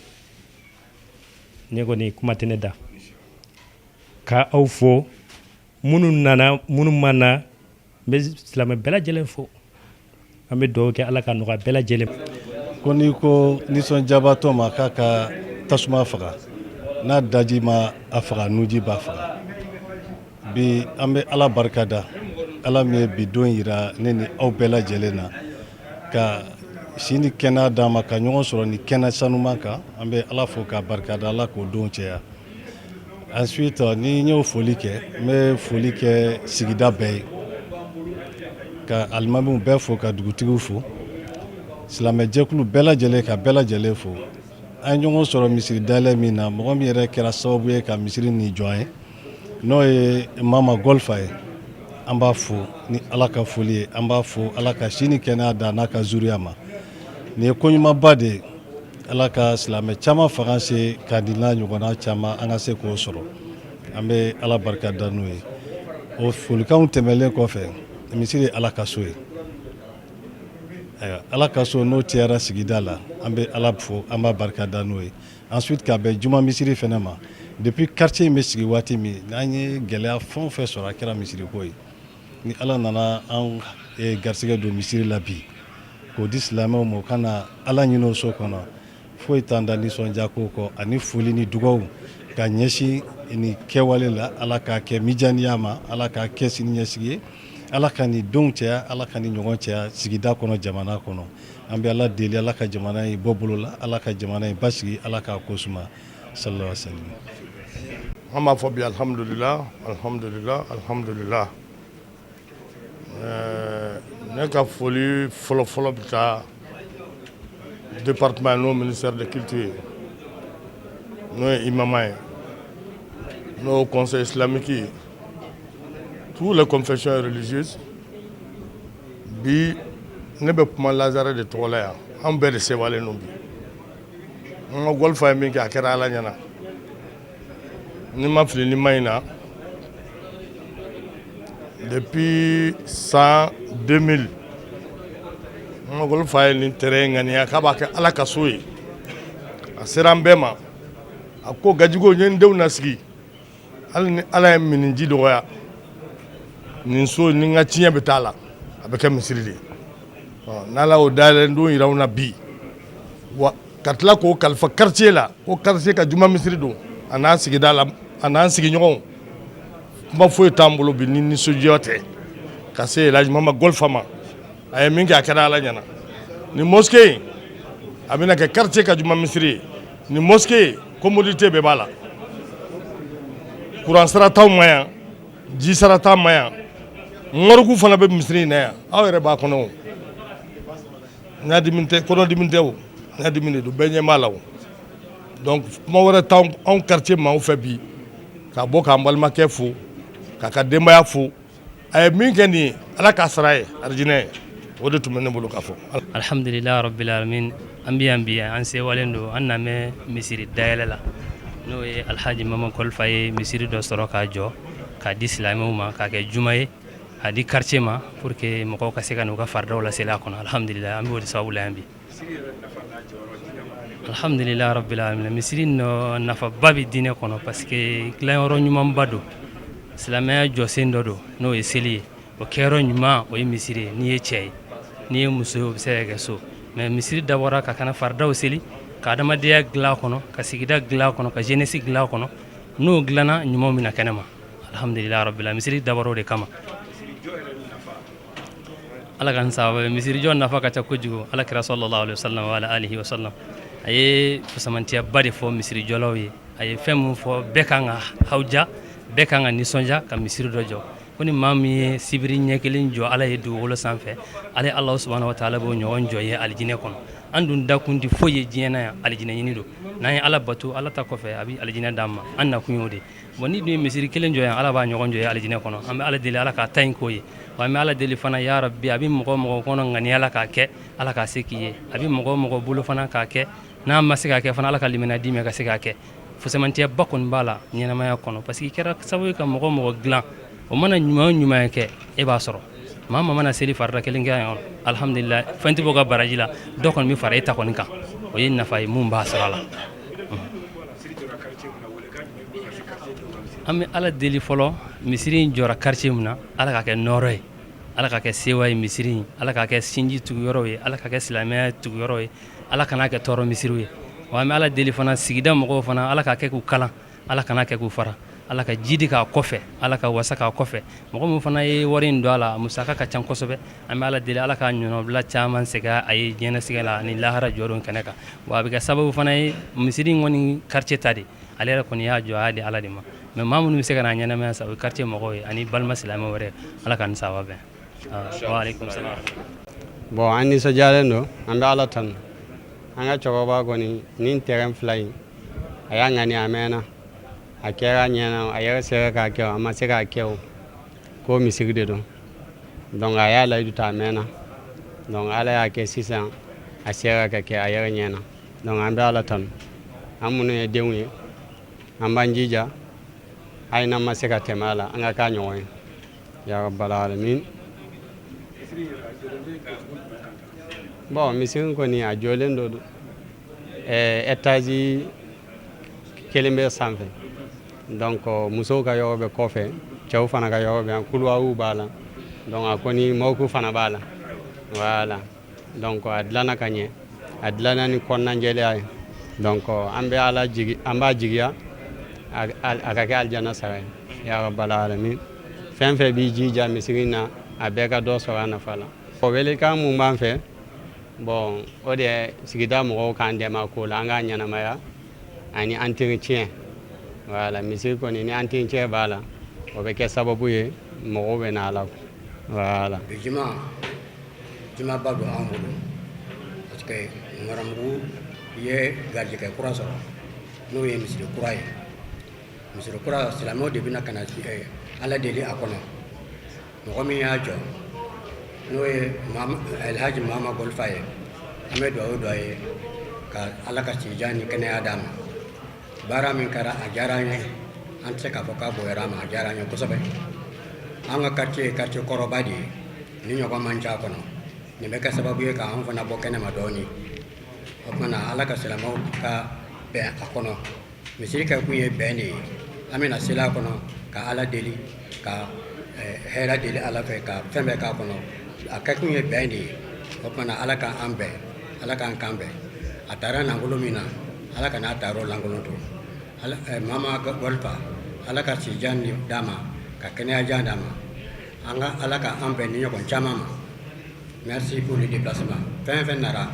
Ne kɔni, kuma tɛ ne da ka aw fo, minnu nana, minnu ma na. N bɛ silamɛ bɛɛ lajɛlen fo. An bɛ dugawu kɛ, Ala ka nɔgɔya bɛɛ lajɛlen. Ko n'i ko nisɔndiyabaatɔ ma k'a ka tasuma faga, n'a daji ma a faga, nuji b'a faga. Bi, an bɛ Ala barika da, Ala min ye bi don yira ne ni aw bɛɛ lajɛlen na, ka si ni kɛnɛya d'an ma ka ɲɔgɔn sɔrɔ ni kɛnɛ sanuman kan. An bɛ Ala fo k'a barika da, Ala k'o don cɛya. Ensuite, ni n y'o foli kɛ, n bɛ foli kɛ sigida bɛɛ ye, ka alimamiw bɛɛ fo, ka dugutigiw fo, silamɛjɛkulu bɛɛ lajɛlen, ka bɛɛ lajɛlen fo. An ye ɲɔgɔn sɔrɔ misiri dayɛlɛ min na, mɔgɔ min yɛrɛ kɛra sababu ye ka misiri nin jɔ an ye, n'o ye Mama Gɔlifa ye, an b'a fo ni Ala ka foli ye. An b'a fo, Ala ka si ni kɛnɛya da n'a ka zuriya ma. Nin ye koɲumanba de ye. Ala ka silamɛ caman fanga se ka di n'a ɲɔgɔnna caman, an ka se k'o sɔrɔ. An bɛ Ala barika da n'o ye. O folikanw tɛmɛnlen kɔfɛ, misiri ye Ala ka so ye. Ayiwa, Ala ka so n'o cayara sigida la, an bɛ Ala fo, an b'a barika da n'o ye. Ensuite, ka bɛn juma misiri fɛnɛ ma, depuis quartier in bɛ sigi waati min, n'an ye gɛlɛya fɛn o fɛn sɔrɔ, a kɛra misiriko ye. Ni Ala nana an garisɛgɛ don misiri la bi, k'o di silamɛw ma, u ka na Ala ɲini o so kɔnɔ, foyi t'an da nisɔndiya ko kɔ, ani foli ni dugawu ka ɲɛsin nin kɛwale la. Ala k'a kɛ mijaniya ma, Ala k'a kɛ sini ɲɛsigi ye, Ala ka nin donw caya, Ala ka nin ɲɔgɔn caya sigida kɔnɔ, jamana kɔnɔ. An bɛ Ala deli, Ala ka jamana in bɔ bolo la, Ala ka jamana in basigi, Ala k'a ko suma. Sallallahu alaihi wasallam. An b'a fɔ bi alhamdulila, alhamdulila, alhamdulila. Ne ka foli fɔlɔfɔlɔ bɛ taa département n'o ministère de culture ye, n'o ye imama ye, n'o conseil islamique ye, toutes les confessions religieuses. Bi ne bɛ kuma Lazare de tɔgɔ la yan. An bɛɛ de sewalen don bi. N ka Gɔlifa ye min kɛ, a kɛra Ala ɲɛna. Ni ma fili, ni ma ɲina, depuis san 2000, n ka Gɔlifa ye nin terrain ŋaniya k'a b'a kɛ Ala ka so ye. A sera an bɛɛ ma, a ko Gajigo, n ye n denw nasigi, hali ni Ala ye miniji dɔgɔya nin so, ni n ka tiɲɛ bɛ t'a la, a bɛ kɛ misiri de ye. N'Ala y'o dayɛlɛ don jira na bi wa, ka tila k'o kalifa quartier la, ko quartier ka juma misiri don, a n'an sigida la, a n'an sigiɲɔgɔnw, kuma foyi t'an bolo bi ni nisɔndiya tɛ ka se Elhaji Mama Gɔlifa ma. A ye min kɛ, a kɛra Ala ɲɛna. Nin mosquée in, a bɛna kɛ quartier ka juma misiri ye. Nin mosquée in, commodité bɛɛ b'a la. Courant sara t'anw ma yan, ji sara t'an ma yan, morgue fana bɛ misiri in na yan. Aw yɛrɛ b'a kɔnɔ o. Ɲadimi tɛ, kɔnɔdimi tɛ o, ɲadimi de don, bɛɛ ɲɛ b'a la o. Donc kuma wɛrɛ t'anw anw quartier maaw fɛ bi ka bɔ k'an balimakɛ fo, k'a ka denbaya fo. A ye min kɛ nin ye, Ala k'a sara ye arijinɛ ye. O de tun bɛ ne bolo ka fɔ. Alhamdulilah rabbil alamin. An bɛ yan bi, an sewalen don. An namɛ misiri dayɛlɛ la, n'o ye Alhaji Mama Kɔlifa ye misiri dɔ sɔrɔ k'a jɔ k'a di silamɛw ma, k'a kɛ juma ye, k'a di quartier ma, pour que mɔgɔw ka se ka n'u ka faridaw laseli a kɔnɔ. Alhamdulilah, an b'o de sababu la yan bi. Alhamdulilah rabbil alamin. Misiri nɔ nafaba bɛ diinɛ kɔnɔ, parce que dilanyɔrɔ ɲumanba don, silamɛya jɔsen dɔ don, n'o ye seli ye. O kɛyɔrɔ ɲuman, o ye misiri ye. N'i ye cɛ ye, n'i ye muso ye, o bɛ se ka kɛ so, mais misiri dabɔra ka kana faridaw seli, ka adamadenya dilan a kɔnɔ, ka sigida dilan a kɔnɔ, ka jeunesse dilan a kɔnɔ. N'o dilanna, ɲumanw bɛna kɛnɛ ma. Alhamdulilah rabbil alamin. Misiri dabɔra o de kama. Ala ka n sababu. Misirijɔ nafa ka ca kojugu. Ala kira sallallahu alaihi wasallam wa ala alihi wasallam, a ye fusamantiyaba de fɔ misirijɔlaw ye. A ye fɛn min fɔ, bɛɛ kan ka hawuja, bɛɛ kan ka nisɔndiya ka misiri dɔ jɔ, ko ni maa min ye sibiri ɲɛ kelen jɔ Ala ye dugukolo sanfɛ, ale Ala subhanahu wa taala b'o ɲɔgɔn jɔ ye alijinɛ kɔnɔ. An dun dakun tɛ foyi ye diɲɛ na yan, alijinɛ ɲini don. N'an ye Ala bato, Ala ta kɔfɛ, a bɛ alijinɛ d'an ma. An nakun y'o de. Bon, ni dun ye misiri kelen jɔ yan, Ala b'a ɲɔgɔn jɔ ye alijinɛ kɔnɔ. An bɛ Ala deli, Ala k'a ta in k'o ye. Wa an bɛ Ala deli fana, ya rabi, a bɛ mɔgɔ mɔgɔ kɔnɔ ŋaniya la k'a kɛ, Ala k'a se k'i ye. A bɛ mɔgɔ mɔgɔ bolo fana k'a kɛ, n'a ma se k'a kɛ fana, Ala ka limaniya d'i ma ka se k'a kɛ. Fusamantiyaba kɔni b'a la ɲɛnamaya kɔnɔ, parce que i kɛra sababu ye ka mɔgɔ mɔgɔ dilan, o mana ɲuman o ɲuman kɛ, e b'a sɔrɔ. Maa maa mana seli farida kelen kɛ yan, alhamdulillah, fɛn tɛ bɔ ka baraji la, dɔ kɔni bɛ fara e ta kɔni kan. O ye nafa ye mun b'a sɔrɔ a la. An bɛ Ala deli fɔlɔ, misiri in jɔra quartier min na, Ala k'a kɛ nɔɔrɔ ye, Ala k'a kɛ sewa ye misiri in, Ala k'a kɛ sinji tuguyɔrɔ ye, Ala k'a kɛ silamɛya tuguyɔrɔ ye, Ala kan'a kɛ tɔɔrɔ misiriw ye. Wa an bɛ Ala deli fana, sigida mɔgɔw fana, Ala k'a kɛ k'u kalan, Ala kana kɛ k'u fara, Ala ka jidi k'a kɔfɛ, Ala ka wasa k'a kɔfɛ. Mɔgɔ min fana ye wari in don a la, musaka ka ca kosɛbɛ, an bɛ Ala deli, Ala ka ɲɔnɔbila caman segin a ye diɲɛnatigɛ la ani lahara jɔdon kɛnɛ kan. Wa a bɛ kɛ sababu fana ye, misiri in kɔni quartier ta de, ale yɛrɛ kɔni y'a jɔ, a y'a di Ala de ma. Mais maa minnu bɛ se ka n'a ɲɛnamaya sa, o ye quartier mɔgɔw ye ani balima silamɛ wɛrɛ. Ala ka ni saba bɛn. Wa aleykum salam. Bon, an nisɔndiyalen don, an bɛ Ala tanu. An ka cɛkɔrɔba kɔni, nin terrain fila in, a y'a ŋani a mɛnna, a kɛra a ɲɛna, a yɛrɛ sera k'a kɛ o, a ma se k'a kɛ o, ko misiri de don. Donc a y'a layidu ta a mɛnna, donc Ala y'a kɛ sisan a sera ka kɛ a yɛrɛ ɲɛna. Donc an bɛ Ala tanu. An minnu ye denw ye, an b'an jija, hali n'an ma se ka tɛmɛ a la, an ka k'a ɲɔgɔn ye, ya rabbal alamin. Bon, misiri kɔni a jɔlen don, étage kelen bɛ sanfɛ. Donc musow ka yɔrɔ bɛ kɔfɛ, cɛw fana ka yɔrɔ bɛ yan, couloir b'a la. Donc a kɔni morgue fana b'a la. Voilà, donc a dilanna ka ɲɛ, a dilanna ni kɔnɔnajɛlenya ye. Donc an bɛ Ala jigi, an b'a jigiya a ka kɛ alijana sara ye, ya rabbal alamin. Fɛn fɛn b'i jija misiri na, a bɛɛ ka dɔ sɔrɔ a nafa la. O welekan mun b'an fɛ, bon, o de ye sigida mɔgɔw k'an dɛmɛ a ko la, an k'a ɲɛnamaya ani entretien. Voilà, misiri kɔni, ni entretien b'a la, o bɛ kɛ sababu ye mɔgɔw bɛ na a la. Voilà. Bi juma, jumaba don an bolo, parce que Nɔrɔmugu ye garijɛgɛ kura sɔrɔ, n'o ye misiri kura ye. Misiri kura, silamɛw de bɛna ka na Ala deli a kɔnɔ. Mɔgɔ min y'a jɔ, n'o ye Alhaji Mama Gɔlifa ye, an bɛ dugawu don a ye ka Ala ka sijan ni kɛnɛya d'a ma. Baara min kɛra, a diyara an ye, an tɛ se k'a fɔ k'a bonyara a ma, a diyara an ye kosɛbɛ. An ka quartier ye quartier kɔrɔba de ye, ni ɲɔgɔn man ca a kɔnɔ. Nin bɛ kɛ sababu ye k'an fana bɔ kɛnɛma dɔɔni. O tuma na, Ala ka silamɛw ka bɛn a kɔnɔ. Misiri kɛ kun ye bɛn de ye. An bɛna seli a kɔnɔ ka Ala deli, ka hɛrɛ deli Ala fɛ, ka fɛn bɛɛ k'a kɔnɔ. A kɛ kun ye bɛn de ye. O tuma na, Ala k'an bɛn, Ala k'an kan bɛn. A taara nafolo min na, Ala ka n'a taar'o lankolon to. Mama Gɔlifa, Ala ka sijan d'a ma, ka kɛnɛya jan d'a ma. An ka Ala ka an bɛn ni ɲɔgɔn caman ma. Merci pour le déplacement. Fɛn fɛn nara,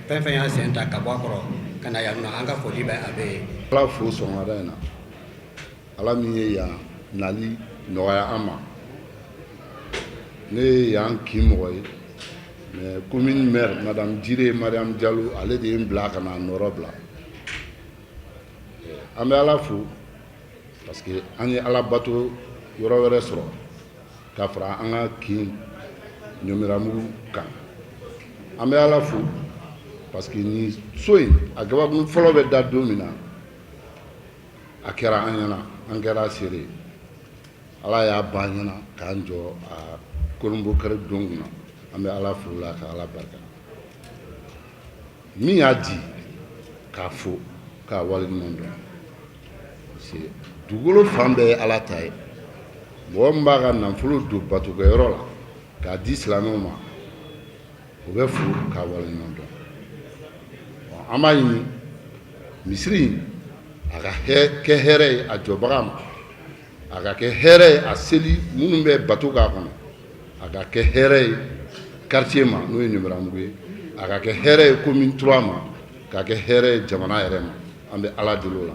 fɛn fɛn y'a sen ta ka bɔ a kɔrɔ ka na yan nɔ, an ka foli bɛ a bɛɛ ye. Ala fo sɔgɔmada in na, Ala min ye yan nali nɔgɔya an ma. Ne ye yan kin mɔgɔ ye, mais commune maire, madame Jire Mariam Diallo, ale de ye n bila ka na nɔrɔ bila. An bɛ Ala fo parce que an ye Ala bato yɔrɔ wɛrɛ sɔrɔ ka fara an ka kin Ɲɔmiramugu kan. An bɛ Ala fo parce que nin so in, a gabakun fɔlɔ bɛ da don min na, a kɛra an ɲɛna, an kɛra seere ye. Ala y'a ban ɲɛna k'an jɔ a kolonbo kɛrɛ don kunna. An bɛ Ala fo la ka Ala barika. Min y'a di, k'a fo k'a waleɲuman dɔn, parce que dugukolo fan bɛɛ ye Ala ta ye. Mɔgɔ min b'a ka nafolo don batokɛyɔrɔ la k'a di silamɛw ma, o bɛ fo k'a waleɲuman dɔn. An b'a ɲini misiri in a ka kɛ hɛrɛ ye a jɔbaga ma, a ka kɛ hɛrɛ ye a seli minnu bɛ bato k'a kɔnɔ, a ka kɛ hɛrɛ ye quartier ma, n'o ye Ɲɔmiramugu ye, a ka kɛ hɛrɛ ye commune 3 ma, k'a kɛ hɛrɛ ye jamana yɛrɛ ma. An bɛ Ala deli o la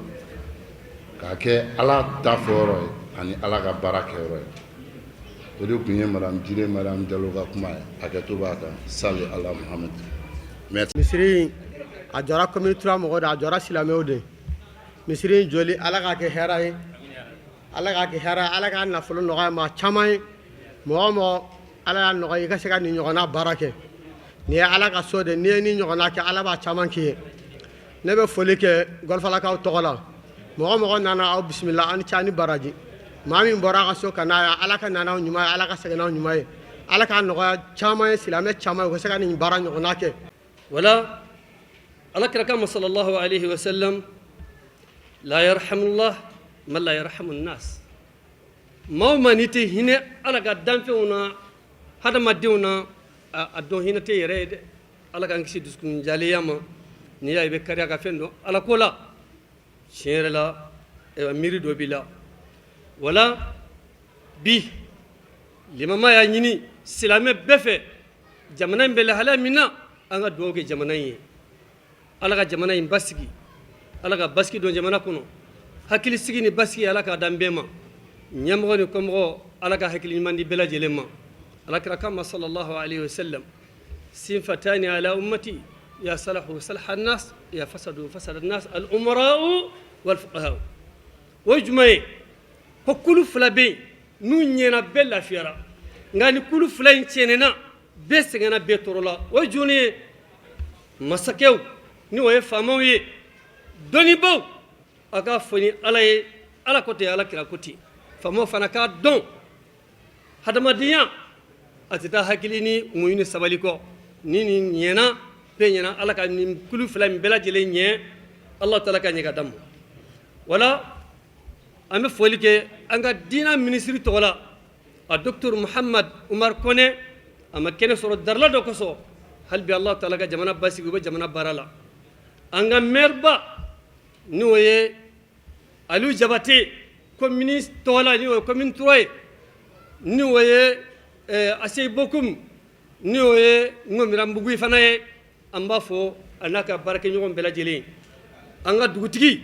k'a kɛ Ala ta fɔyɔrɔ ye ani Ala ka baara kɛyɔrɔ ye. O de tun ye madame Jire Mariam Jalo ka kuma ye. Hakɛto b'a kan. Sali ala Muhamad. Merci. Misiri in, a jɔra commune 3 mɔgɔw de, a jɔra silamɛw de. Misiri in jɔli, Ala k'a kɛ hɛrɛ ye, Ala k'a kɛ hɛrɛ ye, Ala k'a nafolo nɔgɔya maa caman ye. Mɔgɔ o mɔgɔ Ala y'a nɔgɔya i ka se ka nin ɲɔgɔnna baara kɛ, nin ye Ala ka so de, n'i ye nin ɲɔgɔnna kɛ, Ala b'a caman k'i ye. Ne bɛ foli kɛ Gɔlifalakaw tɔgɔ la. Mɔgɔ mɔgɔ nana, aw bisimila, aw ni ce, aw ni baraji. Maa min bɔra a ka so ka na yan, Ala ka na n'aw ɲuman ye, Ala ka segin n'aw ɲuman ye, Ala k'a nɔgɔya caman ye, silamɛ caman ye, u ka se ka nin baara ɲɔgɔnna kɛ. Wala Ala kira kama sallallahu alaihi wasallam, la yarhamullah man la yarhamu nas. Maa o maa n'i tɛ hinɛ Ala ka danfɛnw na, hadamadenw na, a dɔn hinɛ tɛ yɛrɛ ye dɛ. Ala k'an kisi dusukun jalenya ma. N'i y'a ye i bɛ kariya ka fɛn dɔn Ala ko la, tiɲɛ yɛrɛ la, miiri dɔ b'i la. Wala bi limama y'a ɲini silamɛ bɛɛ fɛ, jamana in bɛ lahalaya min na, an ka dugawu kɛ jamana in ye. Ala ka jamana in basigi, Ala ka basigi don jamana kɔnɔ. Hakilisigi ni basigi, Ala k'a d'an bɛɛ ma. Ɲɛmɔgɔ ni kɔmɔgɔ, Ala ka hakili ɲuman di bɛɛ lajɛlen ma. Ala kira kama صلى الله عليه وسلم: صنفان على أمتي إذا صلحوا صلح الناس، إذا فسدوا فسد الناس، الأمراء والفقهاء. O ye jumɛn ye? Ko kulu fila bɛ yen, n'u ɲɛna, bɛɛ lafiyara, nka ni kulu fila in tiɲɛna, bɛɛ sɛgɛnna, bɛɛ tɔɔrɔla. O ye jɔnni ye? Masakɛw, ni o ye faamaw ye, dɔnnibaw. A k'a fɔ ni Ala ye, Ala ko ten, Ala kira ko ten. Faamaw fana k'a dɔn, hadamadenya a tɛ taa hakili ni muɲu ni sabali kɔ. Ni nin ɲɛna, bɛɛ ɲɛna. Ala ka nin kulu fila in bɛɛ lajɛlen ɲɛ, Allah taala ka ɲɛ ka d'an ma. Wala an bɛ foli kɛ an ka diinɛ minisiri tɔgɔ la, a docteur Muhamad Umar Kɔnɛ. A ma kɛnɛ sɔrɔ darila dɔ kosɔn. Hali bi Allah taala ka jamana basigi, u bɛ jamana baara la. An ka maire ba, n'o ye Aliou Jabate, commune tɔgɔ la, ni o ye commune 3 ye, ni o ye Aseyi Bokum, ni o ye Ŋɔmiranbugu fana ye, an b'a fɔ a n'a ka baarakɛɲɔgɔn bɛɛ lajɛlen. An ka dugutigi,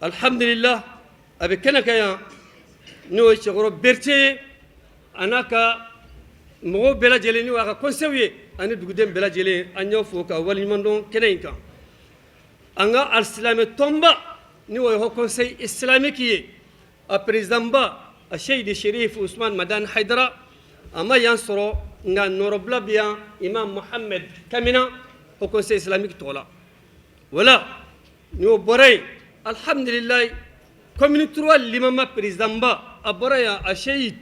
alhamdulillah, a bɛ kɛnɛ kan yan, n'o ye Cɛkɔrɔ Berete ye, a n'a ka mɔgɔw bɛɛ lajɛlen, n'o y'a ka conseil ye, ani duguden bɛɛ lajɛlen, an y'aw fo ka waleɲuman dɔn kɛnɛ in kan. An ka alisilamɛ tɔnba, ni o ye Haut Conseil islamique ye, a président ba, a Seyidi Sherif Usman Madani Haidara, a ma yan sɔrɔ, nka nɔrɔbila bɛ yan, Imam Mohamed Kamina, Haut Conseil islamique tɔgɔ la. Wala ni o bɔra yen, alhamdulilayi, commune 3 limama président ba, a bɔra yan, a Seyid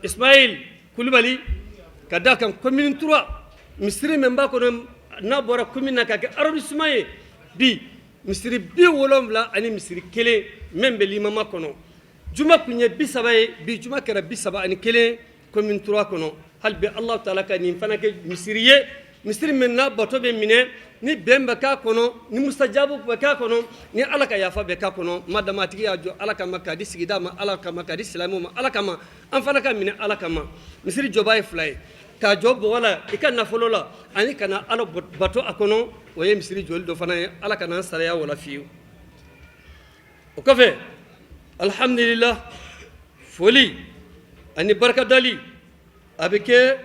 Ismail Kulubali, ka da kan commune 3 misiri min b'a kɔnɔ, n'a bɔra commune na ka kɛ arrondissement ye, bi misiri 71 ani misiri kelen min bɛ limama kɔnɔ. Juma kun ye 30 ye, bi juma kɛra 31 commune 3 kɔnɔ. Hali bi Allah taala ka nin fana kɛ misiri ye, misiri min n'a bato bɛ minɛ, ni bɛn bɛ k'a kɔnɔ, ni musajabu bɛ k'a kɔnɔ, ni Ala ka yafa bɛ k'a kɔnɔ. Madama a tigi y'a jɔ Ala kama, k'a di sigida ma Ala kama, k'a di silamɛw ma Ala kama, an fana ka minɛ Ala kama. Misiri jɔba ye fila ye: k'a jɔ bɔgɔ la i ka nafolo la, ani ka na Ala bato a kɔnɔ. O ye misiri jɔli dɔ fana ye. Ala ka n'an saraya o la fiyewu. O kɔfɛ, alhamdulillah, foli ani barikadali a bɛ kɛ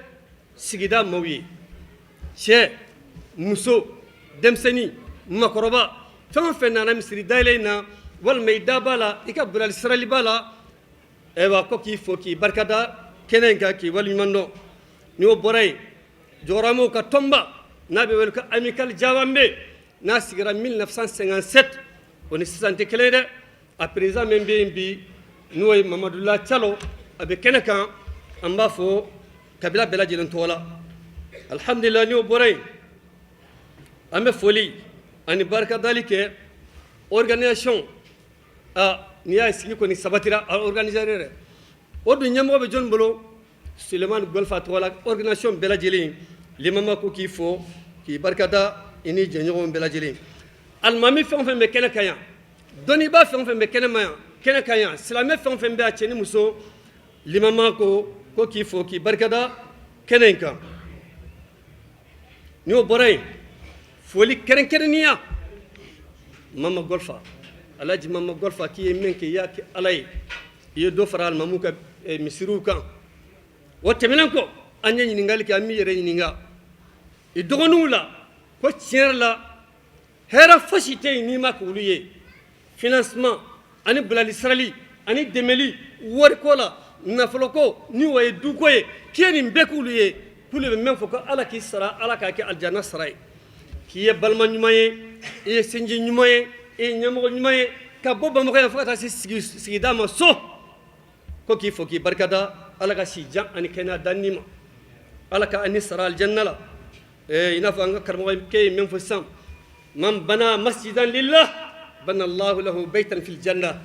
sigida maaw ye, cɛ, muso, denmisɛnnin, makɔrɔba, fɛn o fɛn nana misiri dayɛlɛ in na, walima i da b'a la, i ka bilali sarali b'a la, ayiwa, ko k'i fo k'i barikada kɛnɛ in kan, k'i waleɲuman dɔn. Ni o bɔra yen, jɔyɔrɔmaw ka tɔnba n'a bɛ wele ko Amicale Jawambe, n'a sigira 1957, o ni sisan tɛ kelen ye dɛ. A président min bɛ yen bi, n'o ye Mamadula Calo, a bɛ kɛnɛ kan, an b'a fɔ kabila bɛɛ lajɛlen tɔgɔ la. Alhamdulillah, ni o bɔra yen, an bɛ foli ani barikadali kɛ organisation. A n'i y'a ye sigi kɔni sabatira, a organiser yɛrɛ, o dun ɲɛmɔgɔ bɛ jɔnni bolo? Sulemani Gɔlifa tɔgɔ la, organisation bɛɛ lajɛlen, limama ko k'i fo k'i barikada, i ni jɛɲɔgɔnw bɛɛ lajɛlen. Alimami fɛn o fɛn bɛ kɛnɛ kan yan, dɔnnibaa fɛn o fɛn bɛ kɛnɛ ma yan, kɛnɛ kan yan, silamɛ fɛn o fɛn bɛ yan, cɛ ni muso, limama ko k'i fo k'i barikada kɛnɛ in kan. Ni o bɔra yen, foli kɛrɛnkɛrɛnnenya Mama Gɔlifa, Alhaji Mama Gɔlifa, k'i ye min kɛ, i y'a kɛ Ala ye, i ye dɔ fara alimamu ka misiriw kan. O tɛmɛnen kɔ, an ye ɲininkali kɛ, an b'i yɛrɛ ɲininka i dɔgɔninw la, ko tiɲɛ yɛrɛ la, hɛrɛ fosi tɛ yen n'i ma k'olu ye, financement ani bilali sarali ani dɛmɛli wariko la, nafoloko, ni o ye duko ye, k'i ye nin bɛɛ k'olu ye, k'olu bɛ min fɔ ko Ala k'i sara, Ala k'a kɛ alijana sara ye, k'i ye balima ɲuman ye, i ye sinji ɲuman ye, i ye ɲɛmɔgɔ ɲuman ye, ka bɔ Bamakɔ yan fo ka taa se sigida ma so, ko k'i fo k'i barikada. Ala ka si jan ani kɛnɛya dan ma, Ala ka ani sara alijana la. I n'a fɔ an ka karamɔgɔkɛ ye min fɔ sisan: من بنى مسجدا لله بنى الله له بيتا في الجنة.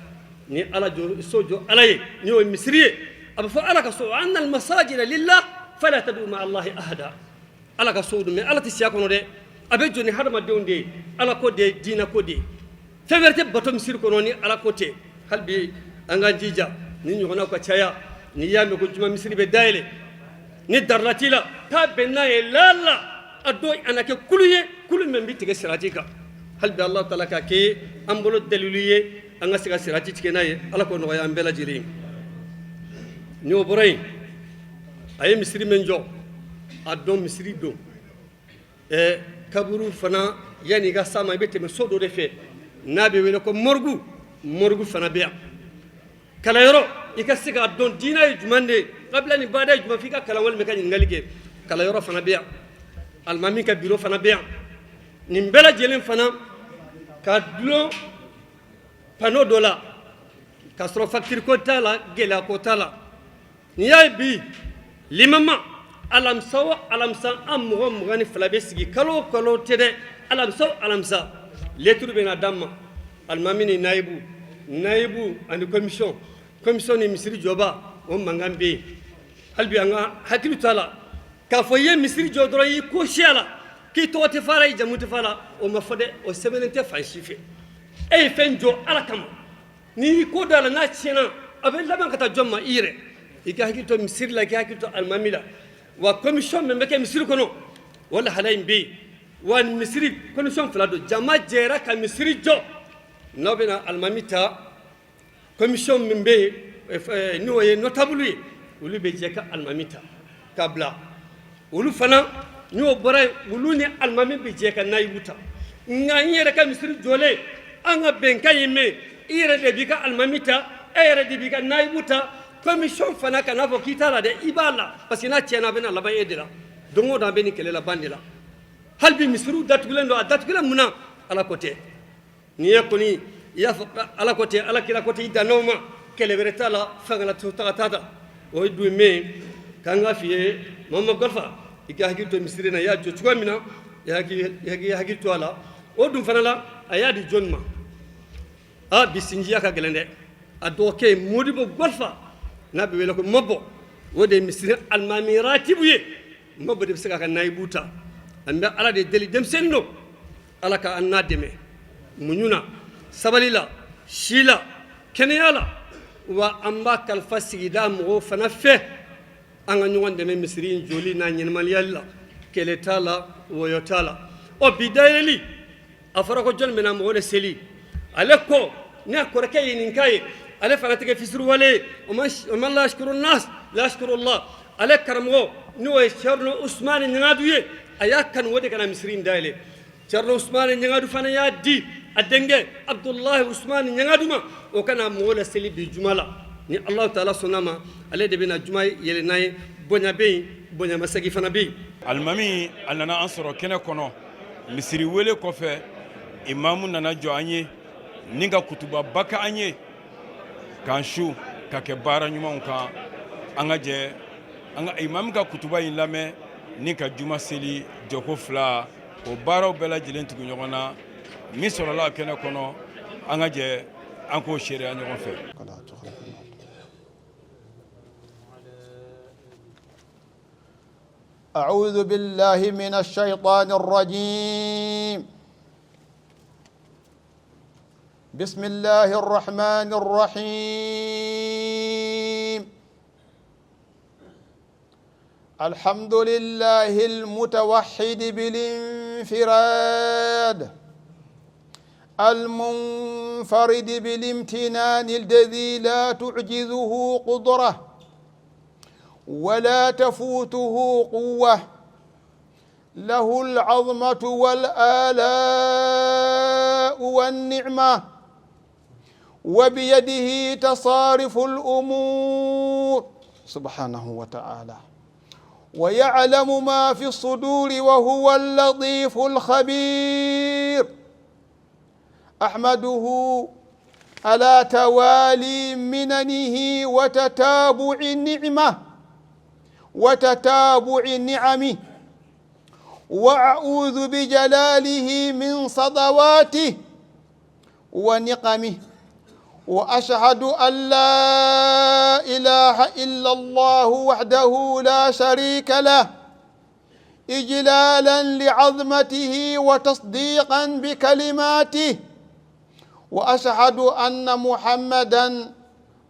Ni Ala jɔ so jɔ Ala ye, ni o ye misiri ye, a bɛ fɔ Ala ka so: وأن المساجد لله فلا تدعوا مع الله أحدا. Ala ka so dun mɛ, Ala tɛ siya kɔnɔ dɛ, a bɛ jɔ ni hadamadenw de ye. Ala ko de ye, diinɛ ko de ye, fɛn wɛrɛ tɛ bato misiri kɔnɔ ni Ala ko tɛ. Hali bi an k'an jija ni ɲɔgɔnnaw ka caya. N'i y'a mɛn ko juma misiri bɛ dayɛlɛ, ni darila t'i la, taa bɛn n'a ye lala a dɔ a na kɛ kulu ye, kulu min bɛ tigɛ sirati kan. Hali bi Allah taala ka kɛ an bolo dalilu ye. An ka se ka sirati tigɛ n'a ye. Ala k'o nɔgɔya an bɛɛ lajɛlen ye. Ni o bɔra yen, a ye misiri min jɔ, a dɔn misiri don. Ɛɛ, kaburu fana, yanni i ka s'a ma, i bɛ tɛmɛ so dɔ de fɛ n'a bɛ wele ko morgue. Morgue fana bɛ yan. Kalanyɔrɔ, i ka se k'a dɔn diinɛ ye jumɛn de ye, kabila ni baada ye jumɛn, f'i ka kalan walima i ka ɲininkali kɛ. Kalanyɔrɔ fana bɛ yan. Alimami ka biro fana bɛ yan. Nin bɛɛ lajɛlen fana ka dulon panneau dɔ la, k'a sɔrɔ facture ko t'a la, gɛlɛya ko t'a la. N'i y'a ye bi limama, alamisa o alamisa, an mɔgɔ 22 bɛ sigi. Kalo o kalo tɛ dɛ, alamisa o alamisa, lettre bɛ na d'an ma, alimami ni nayibu, nayibu ani commission, commission ni misiri jɔba. O mankan bɛ yen. Hali bi an ka hakili to a la k'a fɔ i ye misiri jɔ dɔrɔn, i y'i ko siya la, k'i tɔgɔ tɛ fɔ a la, i jamu tɛ fɔ a la, o ma fɔ dɛ. O sɛbɛnnen tɛ fan si fɛ. E ye fɛn jɔ Ala kama, n'i y'i ko da a la, n'a tiɲɛna, a bɛ laban ka taa jɔn ma? I yɛrɛ. I ka hakili to misiri la, i ka hakili to alimami la. Wa commission min bɛ kɛ misiri kɔnɔ, o lahala in bɛ yen. Wa misiri commission fila don. Jama jɛra ka misiri jɔ, n'aw bɛna alimami ta, commission min bɛ yen, n'o ye notable ye, olu bɛ jɛ ka alimami ta ka bila. Olu fana, n'o bɔra yen, olu ni alimami bɛ jɛ ka nayibu ta. Nka n yɛrɛ ka misiri jɔlen, an ka bɛnkan ye min, i yɛrɛ de b'i ka alimami ta, e yɛrɛ de b'i ka nayibu ta. Commission fana, kan'a fɔ k'i t'a la dɛ, i b'a la, parce que n'a tiɲɛna, a bɛna laban e de la. Don o don, an bɛ nin kɛlɛ laban de la. Hali bi misiriw datugulen don. A datugulen mun na? Ala ko tɛ. N'i ye kɔni i y'a fɔ Ala ko tɛ, Ala kira ko tɛ, i dannaw ma, kɛlɛ wɛrɛ t'a la, fangala taga t'a la. O ye dun min k'an ka f'i ye, Mama Gɔlfa, i ka hakili to misiri na. I y'a jɔ cogoya min na, i hakili to a la. O dun fana la, a y'a di jɔni ma? Aa, bi sinjiya ka gɛlɛn dɛ. A dɔgɔkɛ ye Modibo Gɔlfa, n'a bɛ wele ko Mɔbɔ, o de ye misiri alimami ratibu ye. Mɔbɔ de bɛ se k'a ka nayibu ta. An bɛ Ala de deli, denmisɛnnin don, Ala ka an n'a dɛmɛ muɲu na, sabali la, si la, kɛnɛya la. Wa an b'a kalifa sigida mɔgɔw fana fɛ, an ka ɲɔgɔn dɛmɛ misiri in jɔli n'a ɲɛnamayali la. Kɛlɛ t'a la, wɔyɔ t'a la. Ɔ, bi dayɛlɛli, a fɔra ko jɔnni bɛna mɔgɔ de seli ale kɔ? N'a kɔrɔkɛ ye nin k'a ye, ale fana tɛ kɛ fisiriwale ye. O man la yashkuru nas la yashkuru Allah. Ale karamɔgɔ, n'o ye Cɛrino Usumani Ɲangadu ye, a y'a kanu o de ka na misiri in dayɛlɛ. Cɛrino Usumani Ɲangadu fana y'a di a denkɛ Abudulayi Usumani Ɲangadu ma, o ka na mɔgɔw laseli bi juma la. Ni Alahu taala sɔnna ma, ale de bɛna juma yɛlɛ n'an ye. Bonya bɛ yen, bonyamasegin fana bɛ yen. Alimami, a nana an sɔrɔ kɛnɛ kɔnɔ. Misiri wele kɔfɛ, imamu nana jɔ an ye ni ka kutubaba kɛ an ye, k'an su ka kɛ baara ɲumanw kan. An ka jɛ an ka imamu ka kutuba in lamɛn ni ka juma seli jɔko fila, o baaraw bɛɛ lajɛlen tugu ɲɔgɔn na. Min sɔrɔla kɛnɛ kɔnɔ, an ka jɛ an k'o seereya ɲɔgɔn fɛ. أعوذ بالله من الشيطان الرجيم. بسم الله الرحمن الرحيم. الحمد لله المتوحد بالانفراد، المنفرد بالامتنان، الذي لا تعجزه قدره ولا تفوته قوه، له العظمه والآلاء والنعمه، وبيده تصارف الامور سبحانه وتعالى، ويعلم ما في الصدور وهو اللطيف الخبير. احمده على توالي مننه وتتابع النعمه وتتابع نعمه، واعوذ بجلاله من صدواته ونقمه، واشهد ان لا اله الا الله وحده لا شريك له، اجلالا لعظمته وتصديقا بكلماته، واشهد ان محمدا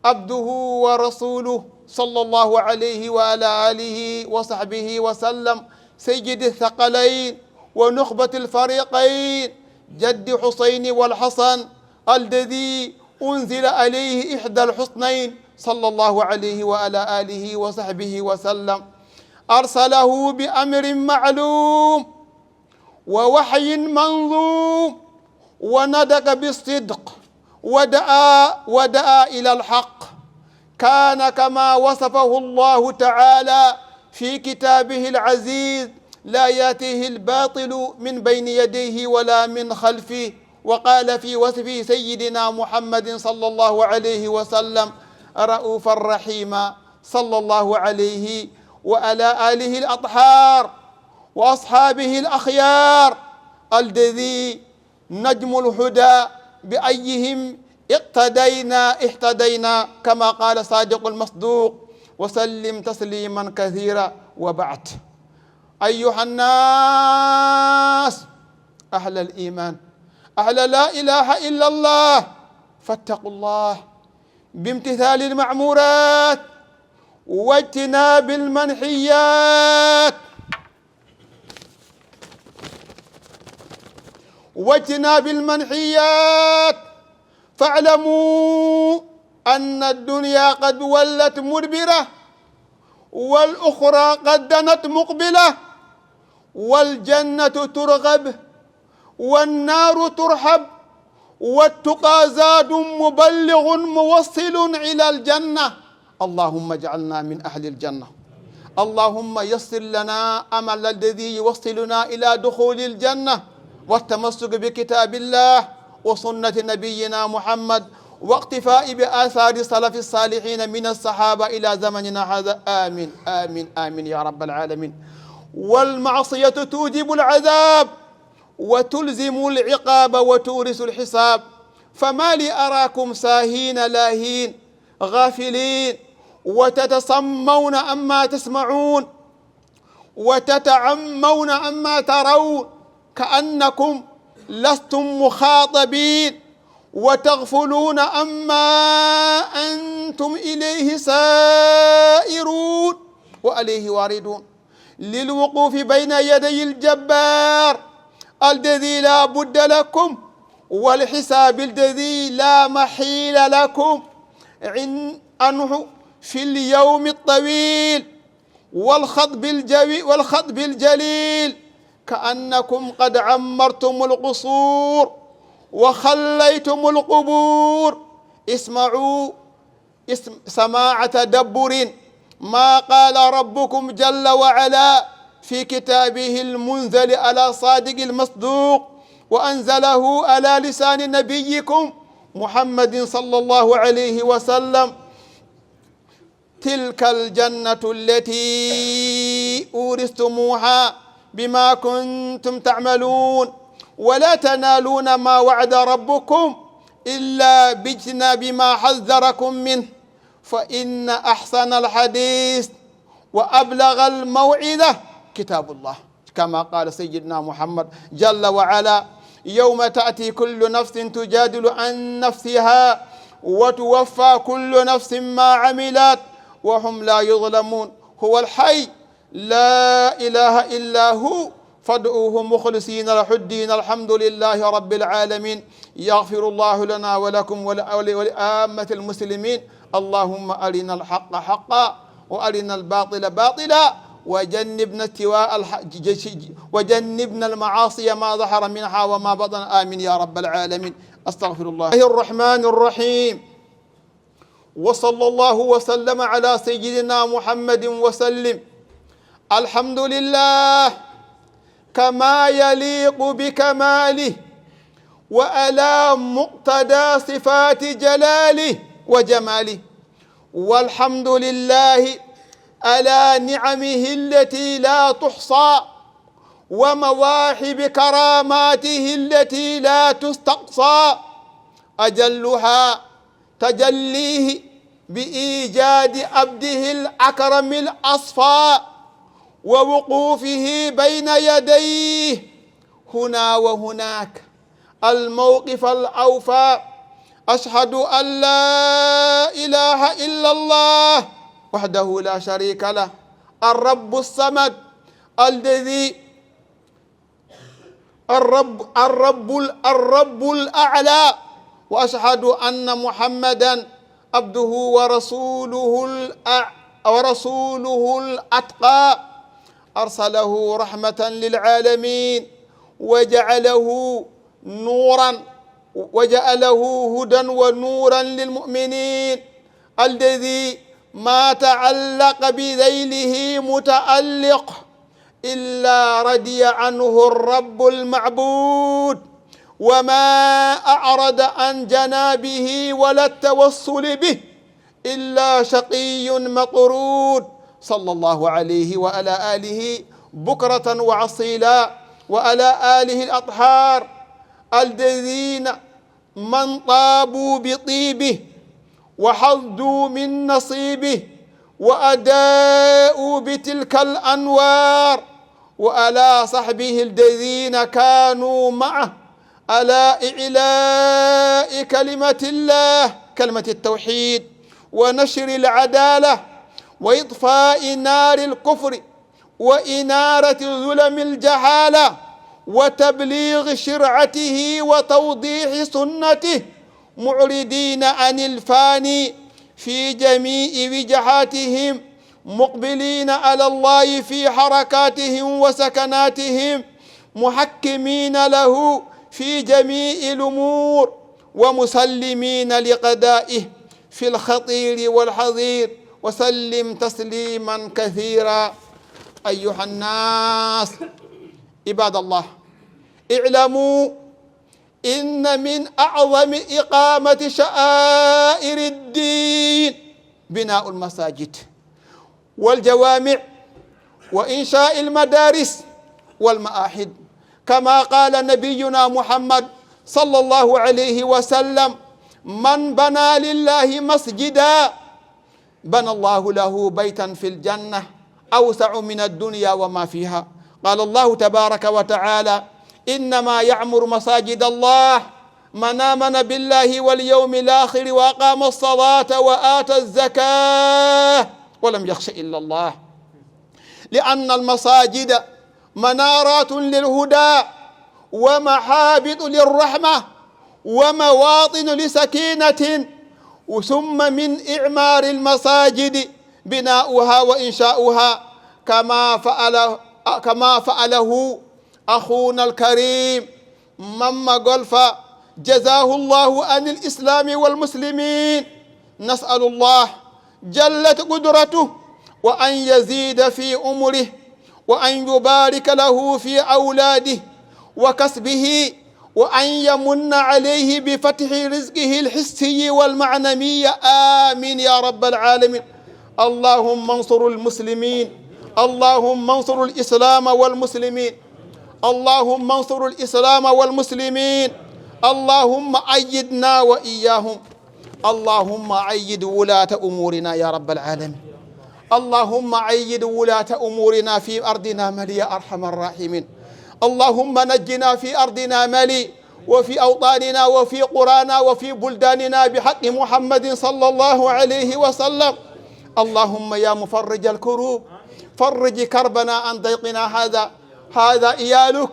عبده ورسوله صلى الله عليه وعلى اله وصحبه وسلم، سيد الثقلين ونخبه الفريقين، جد حسين والحسن، الذي أنزل عليه إحدى الحسنين، صلى الله عليه وعلى آله وصحبه وسلم. أرسله بأمر معلوم ووحي منظوم، وندق بالصدق ودعا إلى الحق. كان كما وصفه الله تعالى في كتابه العزيز: لا يأتيه الباطل من بين يديه ولا من خلفه. وقال في وصفه سيدنا محمد صلى الله عليه وسلم: رؤوفا رحيما، صلى الله عليه وعلى آله الأطهار وأصحابه الأخيار، الذي نجم الهدى بأيهم اقتدينا اهتدينا، كما قال صادق المصدوق. وسلم تسليما كثيرا. وبعد، أيها الناس، أهل الإيمان، أهل لا إله إلا الله، فاتقوا الله بامتثال المأمورات واجتناب المنحيات، واجتناب المنحيات. فاعلموا أن الدنيا قد ولت مدبرة، والأخرى قد دنت مقبلة، والجنة ترغب والنار ترحب، والتقى زاد مبلغ موصل إلى الجنة. اللهم اجعلنا من أهل الجنة. اللهم يسر لنا أمل الذي يوصلنا إلى دخول الجنة، والتمسك بكتاب الله وسنة نبينا محمد، واقتفاء بآثار سلف الصالحين من الصحابة إلى زمننا هذا. آمين آمين آمين يا رب العالمين. والمعصية توجب العذاب وتلزم العقاب وتورث الحساب. فما لي أراكم ساهين لاهين غافلين، وتتصمون عما تسمعون وتتعمون عما ترون، كأنكم لستم مخاطبين، وتغفلون عما أنتم إليه سائرون وعليه واردون، للوقوف بين يدي الجبار الذي لا بد لكم، والحساب الذي لا محيل لكم عنه في اليوم الطويل والخطب الجليل. كأنكم قد عمرتم القصور وخليتم القبور. اسمعوا سماع تدبر ما قال ربكم جل وعلا في كتابه المنزل على صادق المصدوق، وأنزله على لسان نبيكم محمد صلى الله عليه وسلم: تلك الجنة التي أورثتموها بما كنتم تعملون، ولا تنالون ما وعد ربكم إلا باجتناب ما حذركم منه، فإن أحسن الحديث وأبلغ الموعظة كتاب الله، كما قال سيدنا محمد جل وعلا: يوم تأتي كل نفس تجادل عن نفسها وتوفى كل نفس ما عملت وهم لا يظلمون. هو الحي لا إله إلا هو فادعوه مخلصين له الدين. الحمد لله رب العالمين. يغفر الله لنا ولكم ولآمة المسلمين. اللهم أرنا الحق حقا وأرنا الباطل باطلا، وجنبنا وجنبنا المعاصي ما ظهر منها وما بطن. آمين يا رب العالمين. أستغفر الله الرحمن الرحيم. وصلى الله وسلم على سيدنا محمد وسلم. الحمد لله كما يليق بكماله وعلى مقتضى صفات جلاله وجماله، والحمد لله على نعمه التي لا تحصى ومواهب كراماته التي لا تستقصى، أجلها تجليه بإيجاد عبده الأكرم الأصفى ووقوفه بين يديه هنا وهناك الموقف الأوفى. أشهد أن لا إله إلا الله وحده لا شريك له، الرب الصمد الذي الرب الأعلى وأشهد أن محمدا عبده ورسوله الأتقى، أرسله رحمة للعالمين وجعله نورا وجعله هدى ونورا للمؤمنين، الذي ما تعلق بذيله متعلق إلا رضي عنه الرب المعبود، وما أعرض عن جنابه ولا التوصل به إلا شقي مطرود، صلى الله عليه وعلى آله بكرة وعصيلا، وعلى آله الأطهار الذين من طابوا بطيبه وحظوا من نصيبه وأداءوا بتلك الأنوار، وعلى صحبه الذين كانوا معه على إعلاء كلمة الله، كلمة التوحيد، ونشر العدالة، وإطفاء نار الكفر، وإنارة ظلم الجهالة، وتبليغ شرعته وتوضيح سنته، معرضين عن الفاني في جميع وجهاتهم، مقبلين على الله في حركاتهم وسكناتهم، محكمين له في جميع الأمور، ومسلمين لقضائه في الخطير والحظير، وسلم تسليما كثيرا. أيها الناس، عباد الله، اعلموا إن من أعظم إقامة شعائر الدين بناء المساجد والجوامع وإنشاء المدارس والمآحد، كما قال نبينا محمد صلى الله عليه وسلم: من بنى لله مسجدا بنى الله له بيتا في الجنة أوسع من الدنيا وما فيها. قال الله تبارك وتعالى: إنما يعمر مساجد الله من آمن بالله واليوم الآخر وأقام الصلاة وآتى الزكاة ولم يخش إلا الله. لأن المساجد منارات للهدى، ومحابط للرحمة، ومواطن لسكينة. ثم من إعمار المساجد بناؤها وإنشاؤها، كما فعله أخونا الكريم مما غولفا، جزاه الله عن الإسلام والمسلمين. نسأل الله جلت قدرته وأن يزيد في عمره، وأن يبارك له في أولاده وكسبه، وأن يمن عليه بفتح رزقه الحسي والمعنوي، آمين يا رب العالمين. اللهم انصر المسلمين، اللهم انصر الإسلام والمسلمين، اللهم انصر الإسلام والمسلمين، اللهم أيدنا وإياهم، اللهم أيد ولاة أمورنا يا رب العالمين، اللهم أيد ولاة أمورنا في أرضنا مالي يا أرحم الراحمين. اللهم نجنا في أرضنا مالي، وفي أوطاننا، وفي قرانا، وفي بلداننا بحق محمد صلى الله عليه وسلم. اللهم يا مفرج الكروب فرج كربنا عن ضيقنا هذا، هذا إيالك،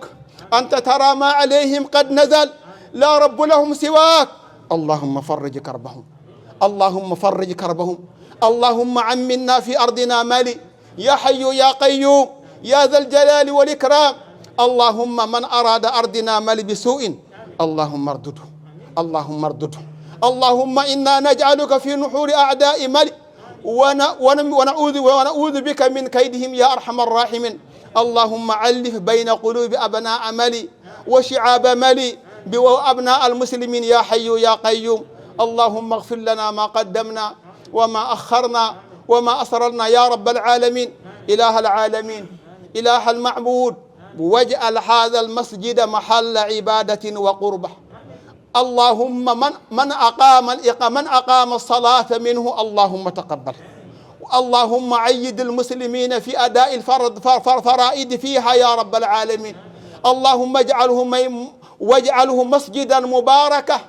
أنت ترى ما عليهم قد نزل، لا رب لهم سواك. اللهم فرج كربهم، اللهم فرج كربهم، اللهم عمنا في أرضنا مالي يا حي يا قيوم يا ذا الجلال والإكرام. اللهم من أراد أرضنا مالي بسوء اللهم اردده، اللهم اردده. اللهم إنا نجعلك في نحور أعداء مالي، ونعوذ بك من كيدهم يا أرحم الراحمين. اللهم علف بين قلوب أبناء مالي وشعاب مالي وأبناء المسلمين يا حي يا قيوم. اللهم اغفر لنا ما قدمنا وما أخرنا وما أسررنا يا رب العالمين. إله العالمين، إله المعبود، واجعل هذا المسجد محل عبادة وقربة. اللهم من أقام الصلاة منه اللهم تقبل. اللهم عيد المسلمين في أداء الفرائض فيها يا رب العالمين. اللهم واجعله مسجدا مباركا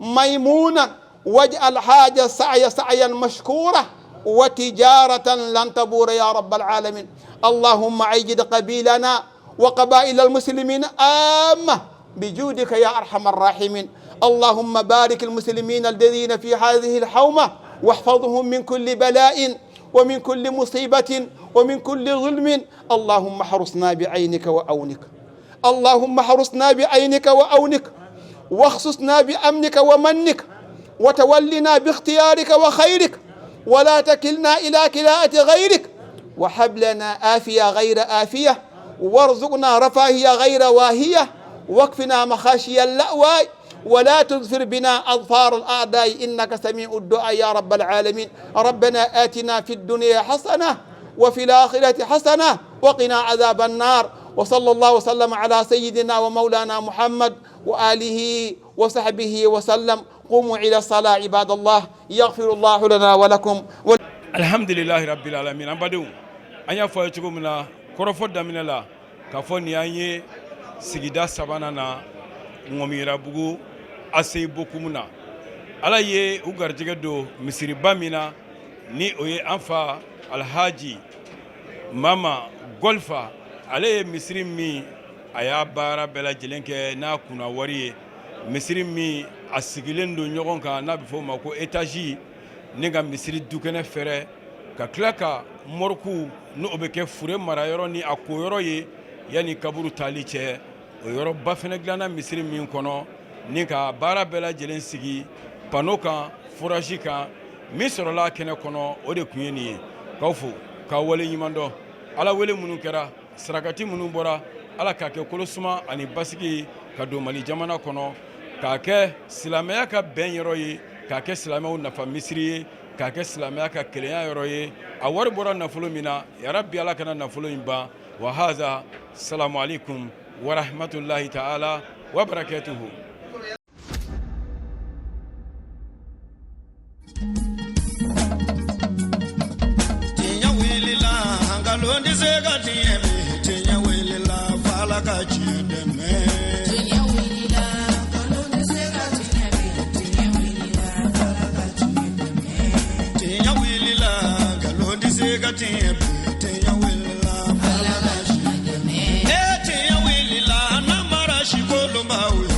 ميمونا، واجعل حاجة سعي سعيا مشكورة وتجارة لن تبور يا رب العالمين. اللهم عيد قبيلنا وقبائل المسلمين آمة بجودك يا أرحم الراحمين. اللهم بارك المسلمين الذين في هذه الحومة واحفظهم من كل بلاء ومن كل مصيبة ومن كل ظلم. اللهم احرسنا بعينك وعونك، اللهم احرسنا بعينك وعونك، واخصصنا بأمنك ومنك، وتولنا باختيارك وخيرك، ولا تكلنا إلى كلاءة غيرك، وهب لنا آفية غير آفية، وارزقنا رفاهية غير واهية، واكفنا مخاشي اللأواء، ولا تظفر بنا أظفار الأعداء، إنك سميع الدعاء يا رب العالمين. ربنا آتنا في الدنيا حسنة وفي الآخرة حسنة وقنا عذاب النار. وصلى الله وسلم على سيدنا ومولانا محمد وآله وصحبه وسلم. قوموا إلى الصلاة عباد الله، يغفر الله لنا ولكم. Alhamdulilahi rabbil alamin. An badenw, an y'a fɔ a ye cogo min na kɔrɔfɔ daminɛ la, k'a fɔ nin y'an ye sigida sabanan na, Ŋɔmiyirabugu aseyi bokumu na. Ala ye u garijɛgɛ don misiriba min na, ni o ye an fa Alhaji Mama Gɔlifa, ale ye misiri min a y'a baara bɛɛ lajɛlen kɛ n'a kunna wari ye, misiri min a sigilen don ɲɔgɔn kan, n'a bɛ fɔ o ma ko étage, ni ka misiri dukɛnɛ fɛrɛ, ka tila ka morgue n'o bɛ kɛ fure marayɔrɔ ni a koyɔrɔ ye yanni kaburu taali cɛ, o yɔrɔba fana dilanna misiri min kɔnɔ, ni ka baara bɛɛ lajɛlen sigi panneau kan, forage kan, min sɔrɔla kɛnɛ kɔnɔ, o de tun ye nin ye. K'aw fo k'aw wale ɲuman dɔn. Ala wele minnu kɛra, sarakati minnu bɔra, Ala k'a kɛ kolosuma ani basigi ka don Mali jamana kɔnɔ, k'a kɛ silamɛya ka bɛn yɔrɔ ye, k'a kɛ silamɛw nafa misiri ye, k'a kɛ silamɛya ka kelenya yɔrɔ ye. A wari bɔra nafolo min na, yarabi Ala kana nafolo in ban. Wa haza, salamu alaikum wa rahmatullahi ta'ala wa barakatuhu. Tiɲɛ wulila, nkalon tɛ se ka tiɲɛ bi. Tiɲɛ wulila, f'Ala ka tiɲɛ dɛmɛ. Tiɲɛ wulila, nkalon tɛ se ka tiɲɛ bi. Tiɲɛ wulila, f'Ala ka tiɲɛ dɛmɛ. Tiɲɛ wulila, nkalon tɛ se ka tiɲɛ bi. Tiɲɛ wulila, f'Ala ka tiɲɛ dɛmɛ. Ee, tiɲɛ wulila, n'an mara si kolonbaw ye.